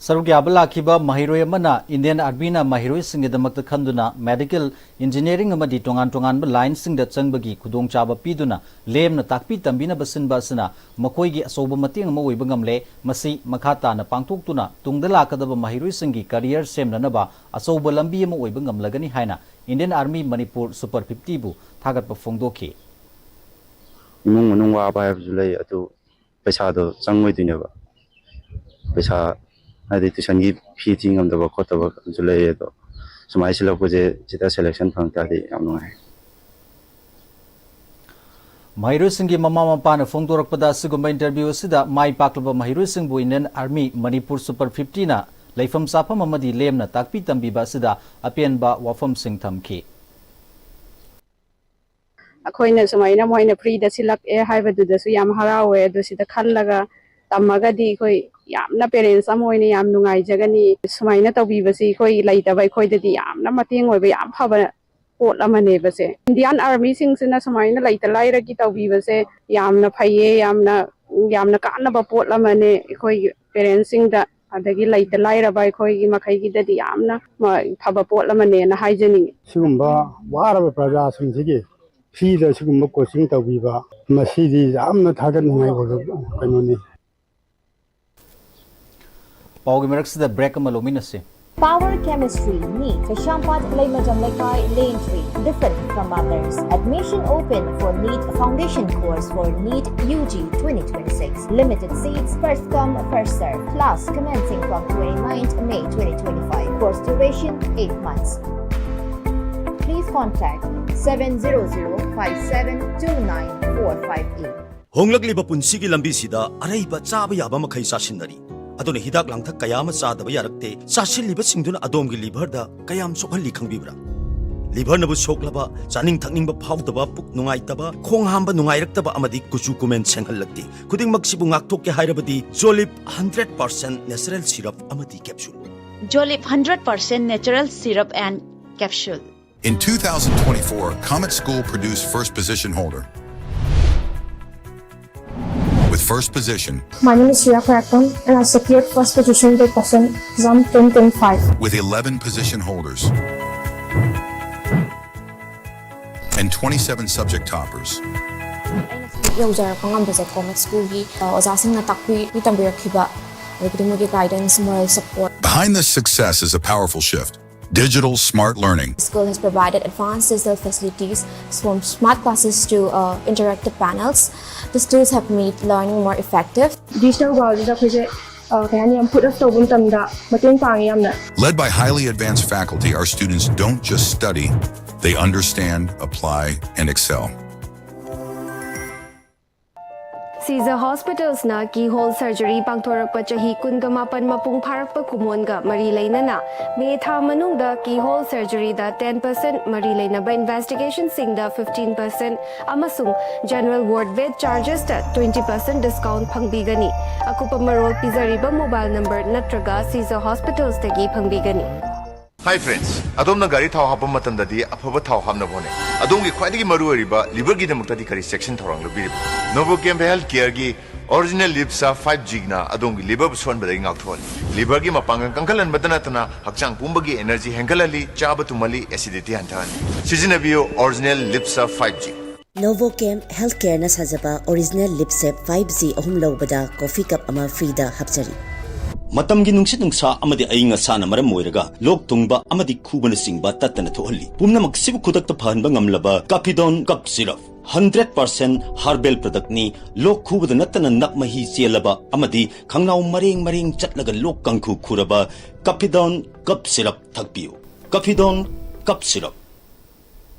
ꯁꯔꯨꯛ ꯌꯥꯕ ꯂꯥꯛꯈꯤꯕ ꯃꯍꯩꯔꯣꯏ ꯑꯃꯅ ꯏꯟꯗꯤꯌꯟ ꯑꯥꯔꯃꯤꯅ ꯃꯍꯩꯔꯣꯏꯁꯤꯡꯒꯤꯗꯃꯛꯇ ꯈꯟꯗꯨꯅ ꯃꯦꯗꯤꯀꯦꯜ, ꯏꯟꯖꯤꯅꯤꯌꯥꯔꯤꯡ ꯑꯃꯗꯤ ꯇꯣꯉꯥꯟ ꯇꯣꯉꯥꯟꯕ ꯂꯥꯏꯟꯁꯤꯡꯗ ꯆꯪꯕꯒꯤ ꯈꯨꯗꯣꯡꯆꯥꯕ ꯄꯤꯗꯨꯅ ꯂꯦꯝꯅ ꯇꯥꯛꯄꯤ ꯇꯝꯕꯤꯅꯕ ꯁꯤꯟꯕ ꯑꯁꯤꯅ ꯃꯈꯣꯏꯒꯤ ꯑꯆꯧꯕ ꯃꯇꯦꯡ ꯑꯃ ꯑꯣꯏꯕ ꯉꯝꯂꯦ꯫ ꯃꯁꯤ ꯃꯈꯥ ꯇꯥꯅ ꯄꯥꯡꯊꯣꯛꯇꯨꯅ ꯇꯨꯡꯗ ꯂꯥꯛꯀꯗꯕ ꯃꯍꯩꯔꯣꯏꯁꯤꯡꯒꯤ ꯀꯔꯤꯌꯔ ꯁꯦꯝꯅꯅꯕ ꯑꯆꯧꯕ ꯂꯝꯕꯤ ꯑꯃ ꯑꯣꯏꯕ ꯉꯝꯂꯒꯅꯤ ꯍꯥꯏꯅ ꯏꯟꯗꯤꯌꯟ ꯑꯥꯔꯃꯤ ꯃꯅꯤꯄꯨꯔ ꯁꯨꯄꯔ ꯐꯤꯐꯇꯤꯕꯨ ꯊꯥꯒꯠꯄ ꯐꯣꯡꯗꯣꯛꯈꯤ꯫ ꯏꯃꯨꯡ ꯃꯅꯨꯡ ꯋꯥꯕ ꯍꯥꯏꯕꯁꯨ ꯂꯩ, ꯑꯗꯨ ꯄꯩꯁꯥꯗꯣ ꯆꯪꯉꯣꯏꯗꯣꯏꯅꯦꯕ꯫ ꯄꯩꯁꯥ ꯍꯥꯏꯗꯤ ꯇ꯭ꯌꯨꯁꯟꯒꯤ ꯐꯤ ꯊꯤ ꯉꯝꯗꯕ ꯈꯣꯠꯇꯕ ꯑꯗꯨꯁꯨ ꯂꯩ꯫ ꯑꯗꯣ ꯁꯨꯃꯥꯏꯅ ꯁꯤꯜꯂꯛꯄꯁꯦ ꯁꯤꯗ ꯁꯦꯂꯦꯛꯁꯟ ꯐꯪ ꯇꯥꯔꯗꯤ ꯌꯥꯝ ꯅꯨꯡꯉꯥꯏ꯫ ꯃꯍꯩꯔꯣꯏꯁꯤꯡꯒꯤ ꯃꯃꯥ ꯃꯄꯥꯅ ꯐꯣꯡꯗꯣꯔꯛꯄꯗ ꯑꯁꯤꯒꯨꯝꯕ ꯏꯟꯇꯔꯚ꯭ꯌꯨ ꯑꯁꯤꯗ ꯃꯥꯏ ꯄꯥꯛꯂꯕ ꯃꯍꯩꯔꯣꯏꯁꯤꯡꯕꯨ ꯏꯟꯗꯤꯌꯟ ꯑꯥꯔꯃꯤ ꯃꯅꯤꯄꯨꯔ ꯁꯨꯄꯔ ꯐꯤꯐꯇꯤꯅ ꯂꯩꯐꯝ ꯆꯥꯐꯝ ꯑꯃꯗꯤ ꯂꯦꯝꯅ ꯇꯥꯛꯄꯤ ꯇꯝꯕꯤꯕ ꯑꯁꯤꯗ ꯑꯄꯦꯟꯕ ꯋꯥꯐꯝꯁꯤꯡ ꯊꯝꯈꯤ꯫ ꯑꯩꯈꯣꯏꯅ ꯁꯨꯃꯥꯏꯅ ꯃꯣꯏꯅ ꯐ꯭ꯔꯤꯗ ꯁꯤꯜꯂꯛꯑꯦ ꯍꯥꯏꯕꯗꯨꯗꯁꯨ ꯌꯥꯝ ꯍꯔꯥꯎꯋꯦ꯫ ꯑꯗꯨ ꯁꯤꯗ ꯈꯜꯂꯒ ꯇꯝꯃꯒꯗꯤ ꯑꯩꯈꯣꯏ ꯌꯥꯝꯅ parents ꯑꯃ ꯑꯣꯏꯅ ꯌꯥꯝ ꯅꯨꯡꯉꯥꯏꯖꯒꯅꯤ꯫ ꯁꯨꯃꯥꯏꯅ ꯇꯧꯕꯤꯕꯁꯤ ꯑꯩꯈꯣꯏ ꯂꯩꯇꯕ ꯑꯩꯈꯣꯏꯗꯗꯤ ꯌꯥꯝꯅ ꯃꯇꯦꯡ ꯑꯣꯏꯕ ꯌꯥꯝ ꯐꯕ ꯄꯣꯠ ꯑꯃꯅꯦꯕꯁꯦ꯫ Indian Armyꯁꯤꯡꯁꯤꯅ ꯁꯨꯃꯥꯏꯅ ꯂꯩꯇ ꯂꯥꯏꯔꯒꯤ ꯇꯧꯕꯤꯕꯁꯦ ꯌꯥꯝꯅ ꯐꯩꯌꯦ, ꯌꯥꯝꯅ, ꯌꯥꯝꯅ ꯀꯥꯟꯅꯕ ꯄꯣꯠ ꯑꯃꯅꯦ ꯑꯩꯈꯣꯏꯒꯤ parentꯁꯤꯡꯗ, ꯑꯗꯒꯤ ꯂꯩꯇ ꯂꯥꯏꯔꯕ ꯑꯩꯈꯣꯏꯒꯤ ꯃꯈꯩꯒꯤꯗꯗꯤ ꯌꯥꯝꯅ ꯃ-, ꯐꯕ ꯄꯣꯠ ꯑꯃꯅꯦꯅ ꯍꯥꯏꯖꯅꯤꯡꯉꯤ꯫ ꯁꯤꯒꯨꯝꯕ ꯋꯥꯔꯕ ꯄ꯭ꯔꯖꯥꯁꯤꯡꯁꯤꯒꯤ freeꯗ ꯁꯤꯒꯨꯝꯕ coaching ꯇꯧꯕꯤꯕ, ꯃꯁꯤꯗꯤ ꯌꯥꯝꯅ ꯊꯥꯒꯠꯅꯤꯡꯉꯥꯏ ꯑꯣꯏꯕ ꯀꯩꯅꯣꯅꯤ꯫ ꯄꯥꯎꯒꯤ ꯃꯔꯛꯁꯤꯗ break ꯑꯃ ꯂꯧꯃꯤꯟꯅꯁꯤ꯫ Power Chemistry, ꯅꯤ, ꯀꯩꯁꯥꯝꯄꯥꯠ ꯂꯩꯃꯖꯝ ꯂꯩꯀꯥꯏ, ꯂꯦꯡꯊ꯭ꯔꯤ, different from others. Admission open for NEET foundation course for NEET U G twenty twenty-six. Limited seats, first come, first serve. Class commencing from twenty-ninth May twenty twenty-five. Course duration, eight months. Please contact seven zero zero five seven two nine four five eight. ꯍꯣꯡꯂꯛꯂꯤꯕ ꯄꯨꯟꯁꯤꯒꯤ ꯂꯝꯕꯤꯁꯤꯗ ꯑꯔꯩꯕ ꯆꯥꯕ ꯌꯥꯕ ꯃꯈꯩ ꯆꯥꯁꯤꯟꯅꯔꯤ꯫ ꯑꯗꯨꯅ ꯍꯤꯗꯥꯛ ꯂꯥꯡꯊꯛ ꯀꯌꯥ ꯑꯃ ꯆꯥꯗꯕ ꯌꯥꯔꯛꯇꯦ꯫ ꯆꯥꯁꯤꯜꯂꯤꯕꯁꯤꯡꯗꯨꯅ ꯑꯗꯣꯝꯒꯤ liverꯗ ꯀꯌꯥꯝ ꯁꯣꯛꯍꯜꯂꯤ ꯈꯪꯕꯤꯕ꯭ꯔꯥ? Liverꯅꯕꯨ ꯁꯣꯛꯂꯕ, ꯆꯥꯅꯤꯡ ꯊꯛꯅꯤꯡꯕ ꯐꯥꯎꯗꯕ, ꯄꯨꯛ ꯅꯨꯡꯉꯥꯏꯇꯕ, ꯈꯣꯡ ꯍꯥꯝꯕ ꯅꯨꯡꯉꯥꯏꯔꯛꯇꯕ ꯑꯃꯗꯤ ꯀꯨꯆꯨ ꯀꯨꯃꯦꯟ ꯁꯦꯡꯍꯜꯂꯛꯇꯦ꯫ ꯈꯨꯗꯤꯡꯃꯛꯁꯤꯕꯨ ꯉꯥꯛꯊꯣꯛꯀꯦ ꯍꯥꯏꯔꯕꯗꯤ Jolip hundred percent natural syrup ꯑꯃꯗꯤ capsule꯫ Jolip hundred percent natural syrup and capsule. In two thousand twenty-four, Comet School produced first position holder. With first position, My name is Shreya Karakam and I secured first position in the question exam twenty twenty-five. With eleven position holders and twenty-seven subject toppers. ꯌꯧꯖꯔꯛꯄ ꯉꯝꯕꯁꯦ Comet Schoolꯒꯤ ꯑꯣꯖꯥꯁꯤꯡꯅ ꯇꯥꯛꯄꯤ ꯇꯝꯕꯤꯔꯛꯈꯤꯕ, ꯑꯗꯒꯤꯗꯤ ꯃꯣꯏꯒꯤ guidance, moral support. Behind this success is a powerful shift. Digital smart learning. School has provided advanced digital facilities, from smart classes to uh, interactive panels. These tools have made learning more effective. Digital worldꯗ ꯑꯩꯈꯣꯏꯁꯦ ꯑ, ꯀꯩ ꯍꯥꯏꯅꯤ, ꯌꯥꯝ put up ꯇꯧꯕ ꯃꯇꯝꯗ ꯃꯇꯦꯡ ꯄꯥꯡꯉꯦ ꯌꯥꯝꯅ꯫ Led by highly advanced faculty, our students don't just study, they understand, apply, and excel. Caesar Hospitals ꯅ keyhole surgery ꯄꯥꯡꯊꯣꯔꯛꯄ ꯆꯍꯤ ꯀꯨꯟꯒ ꯃꯥꯄꯟ ꯃꯄꯨꯡ ꯐꯥꯔꯛꯄ ꯀꯨꯝꯑꯣꯟꯒ ꯃꯔꯤ ꯂꯩꯅꯅ ꯃꯦ ꯊꯥ ꯃꯅꯨꯡꯗ keyhole surgery ꯗ ten percent ꯃꯔꯤ ꯂꯩꯅꯕ investigation ꯁꯤꯡꯗ fifteen percent ꯑꯃꯁꯨꯡ general ward bed charges ꯇ twenty percent discount ꯐꯪꯕꯤꯒꯅꯤ꯫ ꯑꯀꯨꯞꯄ ꯃꯔꯣꯜ ꯄꯤꯖꯔꯤꯕ mobile number ꯅꯠꯇ꯭ꯔꯒ Caesar Hospitals ꯇꯒꯤ ꯐꯪꯕꯤꯒꯅꯤ꯫ Hi friends, ꯑꯗꯣꯝꯅ ꯒꯥꯔꯤ ꯊꯥꯎ ꯍꯥꯞꯄ ꯃꯇꯝꯗꯗꯤ ꯑꯐꯕ ꯊꯥꯎ ꯍꯥꯞꯅꯕ ꯍꯣꯠꯅꯩ꯫ ꯑꯗꯣꯝꯒꯤ ꯈ꯭ꯋꯥꯏꯗꯒꯤ ꯃꯔꯨꯑꯣꯏꯔꯤꯕ liver ꯒꯤꯗꯃꯛꯇꯗꯤ ꯀꯔꯤ ꯆꯦꯛꯁꯤꯟ ꯊꯧꯔꯥꯡ ꯂꯧꯕꯤꯔꯤꯕꯒꯦ? Novochem Health Care ꯒꯤ Original Lip Sub five G ꯅ ꯑꯗꯣꯝꯒꯤ liver ꯕꯨ ꯁꯣꯟꯕꯗꯒꯤ ꯉꯥꯛꯊꯣꯛꯍꯜꯂꯤ꯫ Liver ꯒꯤ ꯃꯄꯥꯡꯒꯜ ꯀꯟꯈꯠꯍꯟꯕꯇ ꯅꯠꯇꯅ ꯍꯛꯆꯥꯡ ꯄꯨꯝꯕꯒꯤ energy ꯍꯦꯟꯒꯠꯍꯜꯂꯤ, ꯆꯥꯕ ꯇꯨꯝꯍꯜꯂꯤ, acidity ꯍꯟꯊꯍꯜꯂꯤ꯫ ꯁꯤꯖꯤꯟꯅꯕꯤꯌꯨ Original Lip Sub five G꯫ Novochem Healthcare ꯅ ꯁꯥꯖꯕ Original Lip Sub five G ꯑꯍꯨꯝ ꯂꯧꯕꯗ coffee cup ꯑꯃ free ꯗ ꯍꯥꯞꯆꯔꯤ꯫ ꯃꯇꯝꯒꯤ ꯅꯨꯡꯁꯤꯠ ꯅꯨꯡꯁꯥ ꯑꯃꯗꯤ ꯑꯏꯪ ꯑꯁꯥꯅ ꯃꯔꯝ ꯑꯣꯏꯔꯒ ꯂꯣꯛ ꯊꯨꯡꯕ ꯑꯃꯗꯤ ꯈꯨꯕꯅꯆꯤꯡꯕ ꯇꯠꯇꯅ ꯊꯣꯛꯍꯜꯂꯤ꯫ ꯄꯨꯝꯅꯃꯛꯁꯤꯕꯨ ꯈꯨꯗꯛꯇ ꯐꯍꯟꯕ ꯉꯝꯂꯕ Caphidone Cough Syrup, hundred percent herbal product ꯅꯤ꯫ ꯂꯣꯛ ꯈꯨꯕꯗ ꯅꯠꯇꯅ ꯅꯞ ꯃꯍꯤ ꯆꯦꯜꯂꯕ ꯑꯃꯗꯤ ꯈꯪꯅꯥꯎ ꯃꯔꯦꯡ ꯃꯔꯦꯡ ꯆꯠꯂꯒ ꯂꯣꯛ ꯀꯥꯡꯈꯨ ꯈꯨꯔꯕ Caphidone Cough Syrup ꯊꯛꯄꯤꯌꯨ꯫ Caphidone Cough Syrup꯫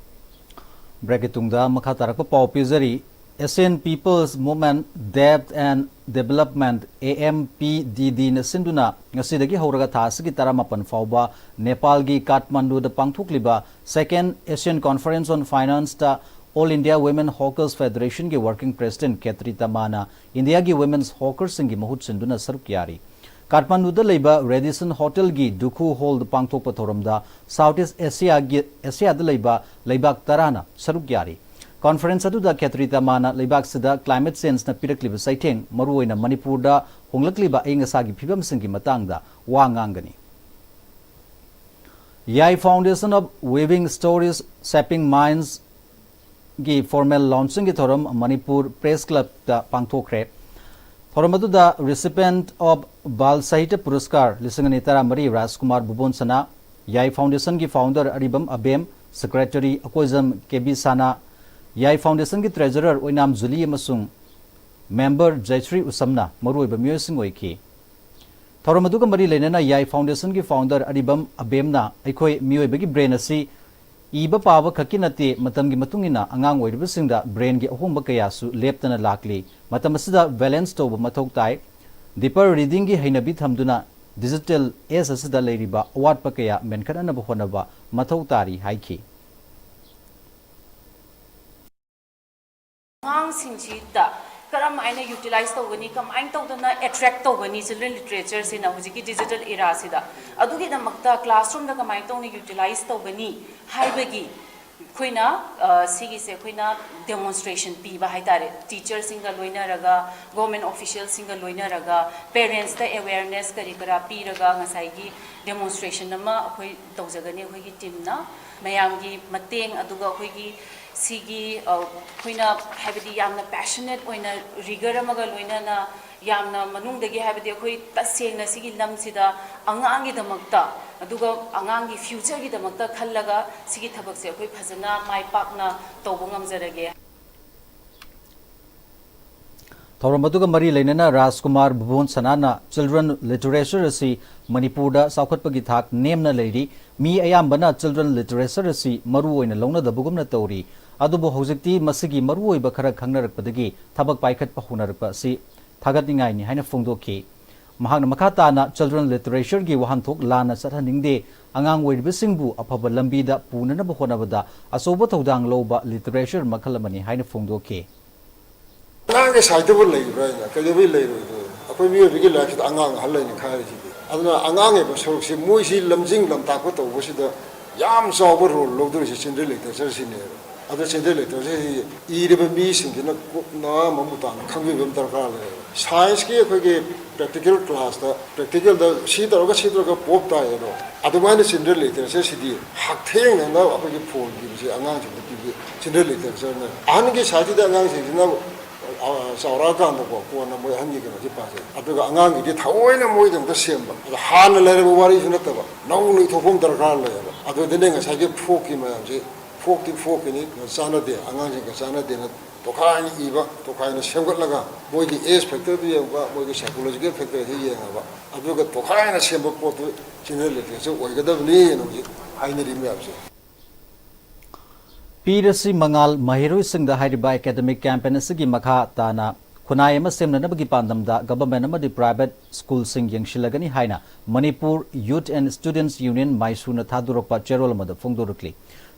Break ꯀꯤ ꯇꯨꯡꯗ ꯃꯈꯥ ꯇꯥꯔꯛꯄ ꯄꯥꯎ ꯄꯤꯖꯔꯤ꯫ Asian People's Movement Debt and Development, A M P D D ꯅ ꯁꯤꯟꯗꯨꯅ ꯉꯁꯤꯗꯒꯤ ꯍꯧꯔꯒ ꯊꯥ ꯑꯁꯤꯒꯤ ꯇꯔꯥꯃꯥꯄꯟ ꯐꯥꯎꯕ ꯅꯦꯄꯥꯜꯒꯤ ꯀꯥꯊꯃꯟꯗꯨꯗ ꯄꯥꯡꯊꯣꯛꯂꯤꯕ Second Asian Conference on Finance ꯇ All India Women Hawkers Federation ꯒꯤ Working President ꯈꯦꯇ꯭ꯔꯤ ꯇꯃꯥꯅ ꯏꯟꯗꯤꯌꯥꯒꯤ women's hawker ꯁꯤꯡꯒꯤ ꯃꯍꯨꯠ ꯁꯤꯟꯗꯨꯅ ꯁꯔꯨꯛ ꯌꯥꯔꯤ꯫ ꯀꯥꯊꯃꯟꯗꯨꯗ ꯂꯩꯕ Radisson Hotel ꯒꯤ Dukhu Hall ꯗ ꯄꯥꯡꯊꯣꯛꯄ ꯊꯧꯔꯝꯗ South East Asia ꯒꯤ, Asia ꯗ ꯂꯩꯕ ꯂꯩꯕꯥꯛ ꯇꯔꯥꯅ ꯁꯔꯨꯛ ꯌꯥꯔꯤ꯫ Conference ꯑꯗꯨꯗ ꯈꯦꯇ꯭ꯔꯤ ꯇꯃꯥꯅ ꯂꯩꯕꯥꯛꯁꯤꯗ climate change ꯅ ꯄꯤꯔꯛꯂꯤꯕ ꯆꯩꯊꯦꯡ, ꯃꯔꯨꯑꯣꯏꯅ ꯃꯅꯤꯄꯨꯔꯗ ꯍꯣꯡꯂꯛꯂꯤꯕ ꯑꯏꯪ ꯑꯁꯥꯒꯤ ꯐꯤꯕꯝꯁꯤꯡꯒꯤ ꯃꯇꯥꯡꯗ ꯋꯥ ꯉꯥꯡꯒꯅꯤ꯫ Yai Foundation of Weaving Stories, Shaping Minds ꯒꯤ formal launching ꯒꯤ ꯊꯧꯔꯝ ꯃꯅꯤꯄꯨꯔ Press Club ꯇ ꯄꯥꯡꯊꯣꯛꯈ꯭ꯔꯦ꯫ ꯊꯧꯔꯝ ꯑꯗꯨꯗ recipient of Bal Sahitya Puraskar ꯂꯤꯁꯤꯡ ꯑꯅꯤ ꯇꯔꯥꯃꯔꯤ ꯔꯥꯖꯀꯨꯃꯥꯔ ꯕꯨꯕꯣꯟꯁꯅꯥ, Yai Foundation ꯒꯤ founder ꯑꯔꯤꯕꯝ ꯑꯕꯦꯝ, secretary ꯑꯀꯣꯏꯖꯝ ꯀꯦ ꯕꯤ ꯁꯅꯥ, Yai Foundation ꯒꯤ treasurer ꯑꯣꯏꯅꯥꯝ ꯖꯨꯂꯤ ꯑꯃꯁꯨꯡ member ꯖꯌꯁ꯭ꯔꯤ ꯎꯁꯝꯅ ꯃꯔꯨꯑꯣꯏꯕ ꯃꯤꯑꯣꯏꯁꯤꯡ ꯑꯣꯏꯈꯤ꯫ ꯊꯧꯔꯝ ꯑꯗꯨꯒ ꯃꯔꯤ ꯂꯩꯅꯅ Yai Foundation ꯒꯤ founder ꯑꯔꯤꯕꯝ ꯑꯕꯦꯝꯅ ꯑꯩꯈꯣꯏ ꯃꯤꯑꯣꯏꯕꯒꯤ brain ꯑꯁꯤ ꯏꯕ ꯄꯥꯕ ꯈꯛꯀꯤ ꯅꯠꯇꯦ, ꯃꯇꯝꯒꯤ ꯃꯇꯨꯡ ꯏꯟꯅ ꯑꯉꯥꯡ ꯑꯣꯏꯔꯤꯕꯁꯤꯡꯗ brainꯒꯤ ꯑꯍꯣꯡꯕ ꯀꯌꯥꯁꯨ ꯂꯦꯞꯇꯅ ꯂꯥꯛꯂꯤ꯫ ꯃꯇꯝ ꯑꯁꯤꯗ balance ꯇꯧꯕ ꯃꯊꯧ ꯇꯥꯏ꯫ Deeper readingꯒꯤ ꯍꯩꯅꯕꯤ ꯊꯝꯗꯨꯅ digital age ꯑꯁꯤꯗ ꯂꯩꯔꯤꯕ ꯑꯋꯥꯠꯄ ꯀꯌꯥ ꯃꯦꯟꯈꯠꯅꯅꯕ ꯍꯣꯠꯅꯕ ꯃꯊꯧ ꯇꯥꯔꯤ ꯍꯥꯏꯈꯤ꯫ ꯑꯉꯥꯡꯁꯤꯡꯁꯤꯗ ꯀꯔꯝ ꯍꯥꯏꯅ utilize ꯇꯧꯒꯅꯤ, ꯀꯃꯥꯏꯅ ꯇꯧꯗꯅ attract ꯇꯧꯒꯅꯤ children literatureꯁꯤꯅ ꯍꯧꯖꯤꯛꯀꯤ digital eraꯁꯤꯗ? ꯑꯗꯨꯒꯤꯗꯃꯛꯇ classroomꯗ ꯀꯃꯥꯏꯅ ꯇꯧꯅ utilize ꯇꯧꯒꯅꯤ ꯍꯥꯏꯕꯒꯤ ꯑꯩꯈꯣꯏꯅ, ꯑ, ꯁꯤꯒꯤꯁꯦ ꯑꯩꯈꯣꯏꯅ demonstration ꯄꯤꯕ ꯍꯥꯏꯇꯥꯔꯦ꯫ Teacherꯁꯤꯡꯒ ꯂꯣꯏꯅꯔꯒ, government officialꯁꯤꯡꯒ ꯂꯣꯏꯅꯔꯒ, parentsꯇ awareness ꯀꯔꯤ ꯀꯔꯥ ꯄꯤꯔꯒ ꯉꯁꯥꯏꯒꯤ demonstration ꯑꯃ ꯑꯩꯈꯣꯏ ꯇꯧꯖꯒꯅꯤ ꯑꯩꯈꯣꯏꯒꯤ teamꯅ꯫ ꯃꯌꯥꯝꯒꯤ ꯃꯇꯦꯡ, ꯑꯗꯨꯒ ꯑꯩꯈꯣꯏꯒꯤ ꯁꯤꯒꯤ, ꯑ, ꯑꯩꯈꯣꯏꯅ ꯍꯥꯏꯕꯗꯤ ꯌꯥꯝꯅ passionate ꯑꯣꯏꯅ rigor ꯑꯃꯒ ꯂꯣꯏꯅꯅ ꯌꯥꯝꯅ ꯃꯅꯨꯡꯗꯒꯤ, ꯍꯥꯏꯕꯗꯤ ꯑꯩꯈꯣꯏ ꯇꯁꯦꯡꯅ ꯁꯤꯒꯤ ꯂꯝꯁꯤꯗ ꯑꯉꯥꯡꯒꯤꯗꯃꯛꯇ, ꯑꯗꯨꯒ ꯑꯉꯥꯡꯒꯤ futureꯒꯤꯗꯃꯛꯇ ꯈꯜꯂꯒ ꯁꯤꯒꯤ ꯊꯕꯛꯁꯦ ꯑꯩꯈꯣꯏ ꯐꯖꯅ ꯃꯥꯏ ꯄꯥꯛꯅ ꯇꯧꯕ ꯉꯝꯖꯔꯒꯦ꯫ ꯊꯧꯔꯝ ꯑꯗꯨꯒ ꯃꯔꯤ ꯂꯩꯅꯅ ꯔꯥꯖꯀꯨꯃꯥꯔ ꯚꯨꯕꯣꯟ ꯁꯅꯥꯅ children literature ꯑꯁꯤ ꯃꯅꯤꯄꯨꯔꯗ ꯆꯥꯎꯈꯠꯄꯒꯤ ꯊꯥꯛ ꯅꯦꯝꯅ ꯂꯩꯔꯤ, ꯃꯤ ꯑꯌꯥꯝꯕꯅ children literature ꯑꯁꯤ ꯃꯔꯨ ꯑꯣꯏꯅ ꯂꯧꯅꯗꯕꯒꯨꯝꯅ ꯇꯧꯔꯤ, ꯑꯗꯨꯕꯨ ꯍꯧꯖꯤꯛꯇꯤ ꯃꯁꯤꯒꯤ ꯃꯔꯨꯑꯣꯏꯕ ꯈꯔ ꯈꯪꯅꯔꯛꯄꯗꯒꯤ ꯊꯕꯛ ꯄꯥꯏꯈꯠꯄ ꯍꯧꯅꯔꯛꯄ ꯑꯁꯤ ꯊꯥꯒꯠꯅꯤꯡꯉꯥꯏꯅꯤ ꯍꯥꯏꯅ ꯐꯣꯡꯗꯣꯛꯈꯤ꯫ ꯃꯍꯥꯛꯅ ꯃꯈꯥ ꯇꯥꯅ children literatureꯒꯤ ꯋꯥꯍꯟꯊꯣꯛ ꯂꯥꯟꯅ ꯆꯠꯍꯟꯅꯤꯡꯗꯦ, ꯑꯉꯥꯡ ꯑꯣꯏꯔꯤꯕꯁꯤꯡꯕꯨ ꯑꯐꯕ ꯂꯝꯕꯤꯗ ꯄꯨꯅꯅꯕ ꯍꯣꯠꯅꯕꯗ ꯑꯆꯧꯕ ꯊꯧꯗꯥꯡ ꯂꯧꯕ literature ꯃꯈꯜ ꯑꯃꯅꯤ ꯍꯥꯏꯅ ꯐꯣꯡꯗꯣꯛꯈꯤ꯫ ꯑꯉꯥꯡꯒꯤ ꯁꯥꯏꯠꯇꯕꯨ ꯂꯩꯕ꯭ꯔꯥ ꯍꯥꯏꯅ ꯀꯩꯗꯧꯕꯩ ꯂꯩꯔꯣꯏꯗꯣꯏꯅꯣ? ꯑꯩꯈꯣꯏ ꯃꯤꯑꯣꯏꯕꯒꯤ ꯂꯥꯏꯐꯁꯤꯗ ꯑꯉꯥꯡ ꯑꯍꯜ ꯂꯩꯅ ꯈꯥꯏꯔꯤꯁꯤꯗꯤ꯫ ꯑꯗꯨꯅ ꯑꯉꯥꯡ ꯍꯥꯏꯕ ꯁꯔꯨꯛꯁꯤ ꯃꯣꯏꯁꯤ ꯂꯝꯖꯤꯡ ꯂꯝꯇꯥꯛꯄ ꯇꯧꯕꯁꯤꯗ ꯌꯥꯝ ꯆꯥꯎꯕ ꯔꯣꯜ ꯂꯧꯗꯣꯔꯤꯁꯤ children literatureꯁꯤꯅꯦꯕ꯫ ꯑꯗꯣ children literature ꯁꯤ ꯏꯔꯤꯕ ꯃꯤꯁꯤꯡꯁꯤꯅ ꯀꯨꯞꯅ ꯃꯃꯨꯠ ꯇꯥꯅ ꯈꯪꯕꯤꯕ ꯑꯃ ꯗꯔꯀꯥꯔ ꯂꯩꯌꯦꯕ꯫ ꯁꯥꯏꯟꯁꯀꯤ ꯑꯩꯈꯣꯏꯒꯤ practical classꯇ practicalꯗ ꯁꯤ ꯇꯧꯔꯒ ꯁꯤ ꯇꯧꯔꯒ ꯄꯣꯞ ꯇꯥꯏ ꯑꯗꯣ ꯑꯗꯨꯃꯥꯏꯅ children literatureꯁꯤꯗꯤ ꯍꯛꯊꯦꯡꯅꯅ ꯑꯩꯈꯣꯏꯒꯤ ꯐꯣꯟ ꯄꯤꯕꯁꯦ ꯑꯉꯥꯡꯁꯤꯡꯗ ꯄꯤꯕ children literature ꯑꯍꯟꯒꯤ ꯁꯥꯏꯠꯇꯗꯤ ꯑꯉꯥꯡꯁꯤꯡꯁꯤꯅ ꯆꯥꯎꯔꯛꯑꯀꯥꯟꯗꯀꯣ ꯀꯣꯟꯅ ꯃꯣꯏ ꯑꯍꯟꯒꯤ ꯀꯩꯅꯣꯁꯤ ꯄꯥꯖꯩ꯫ ꯑꯗꯨꯒ ꯑꯉꯥꯡꯒꯤꯗꯤ ꯊꯑꯣꯏꯅ ꯃꯣꯏꯗꯃꯛꯇ ꯁꯦꯝꯕ ꯑꯗꯣ ꯍꯥꯟꯅ ꯂꯩꯔꯕ ꯋꯥꯔꯤꯁꯨ ꯅꯠꯇꯕ ꯅꯧꯅ ꯏꯊꯣꯛꯄ ꯑꯃ ꯗꯔꯀꯥꯔ ꯂꯩꯌꯦꯕ꯫ ꯑꯗꯨꯗꯅꯦ ꯉꯁꯥꯏꯒꯤ ꯐꯣꯛꯀꯤ ꯃꯌꯥꯝꯁꯤ ꯐꯣꯛꯇꯤ ꯐꯣꯛꯀꯤꯅꯤ ꯆꯥꯟꯅꯗꯦ ꯑꯉꯥꯡꯁꯤꯡꯒ ꯆꯥꯟꯅꯗꯦꯅ ꯇꯣꯈꯥꯏꯅ ꯏꯕ ꯇꯣꯈꯥꯏꯅ ꯁꯦꯝꯒꯠꯂꯒ ꯃꯣꯏꯒꯤ age factorꯗꯨ ꯌꯦꯡꯕ ꯃꯣꯏꯒꯤ psychological factorꯗꯨ ꯌꯦꯡꯉꯕ ꯑꯗꯨꯒ ꯇꯣꯈꯥꯏꯅ ꯁꯦꯝꯕ ꯄꯣꯠꯇꯨ children literature ꯑꯣꯏꯒꯗꯕꯅꯤꯅ ꯍꯧꯖꯤꯛ ꯍꯥꯏꯅꯔꯤ ꯃꯌꯥꯝꯁꯦ꯫ ꯄꯤꯔꯁꯤ ꯃꯉꯥꯜ ꯃꯍꯩꯔꯣꯏꯁꯤꯡꯗ ꯍꯥꯏꯔꯤꯕ ꯑꯦꯀꯥꯗꯃꯤꯛ ꯀꯦꯝꯄꯦꯟ ꯑꯁꯤꯒꯤ ꯃꯈꯥ ꯇꯥꯅ ꯈꯨꯟꯅꯥꯏ ꯑꯃ ꯁꯦꯝꯅꯅꯕꯒꯤ ꯄꯥꯟꯗꯝꯗ ꯒꯚꯔꯟꯃꯦꯟꯠ ꯑꯃꯗꯤ ꯄ꯭ꯔꯥꯏꯚꯦꯠ ꯁ꯭ꯀꯨꯜꯁꯤꯡ ꯌꯦꯡꯁꯤꯜꯂꯒꯅꯤ ꯍꯥꯏꯅ ꯃꯅꯤꯄꯨꯔ ꯌꯨꯊ ꯑꯦꯟ ꯁ꯭ꯇꯨꯗꯦꯟꯠꯁ ꯌꯨꯅꯤꯌꯟ ꯃꯥꯏꯁꯨꯅ ꯊꯥꯗꯣꯔꯛꯄ ꯆꯦꯔꯣꯜ ꯑꯃꯗ ꯐꯣꯡꯗꯣꯔꯛꯂꯤ꯫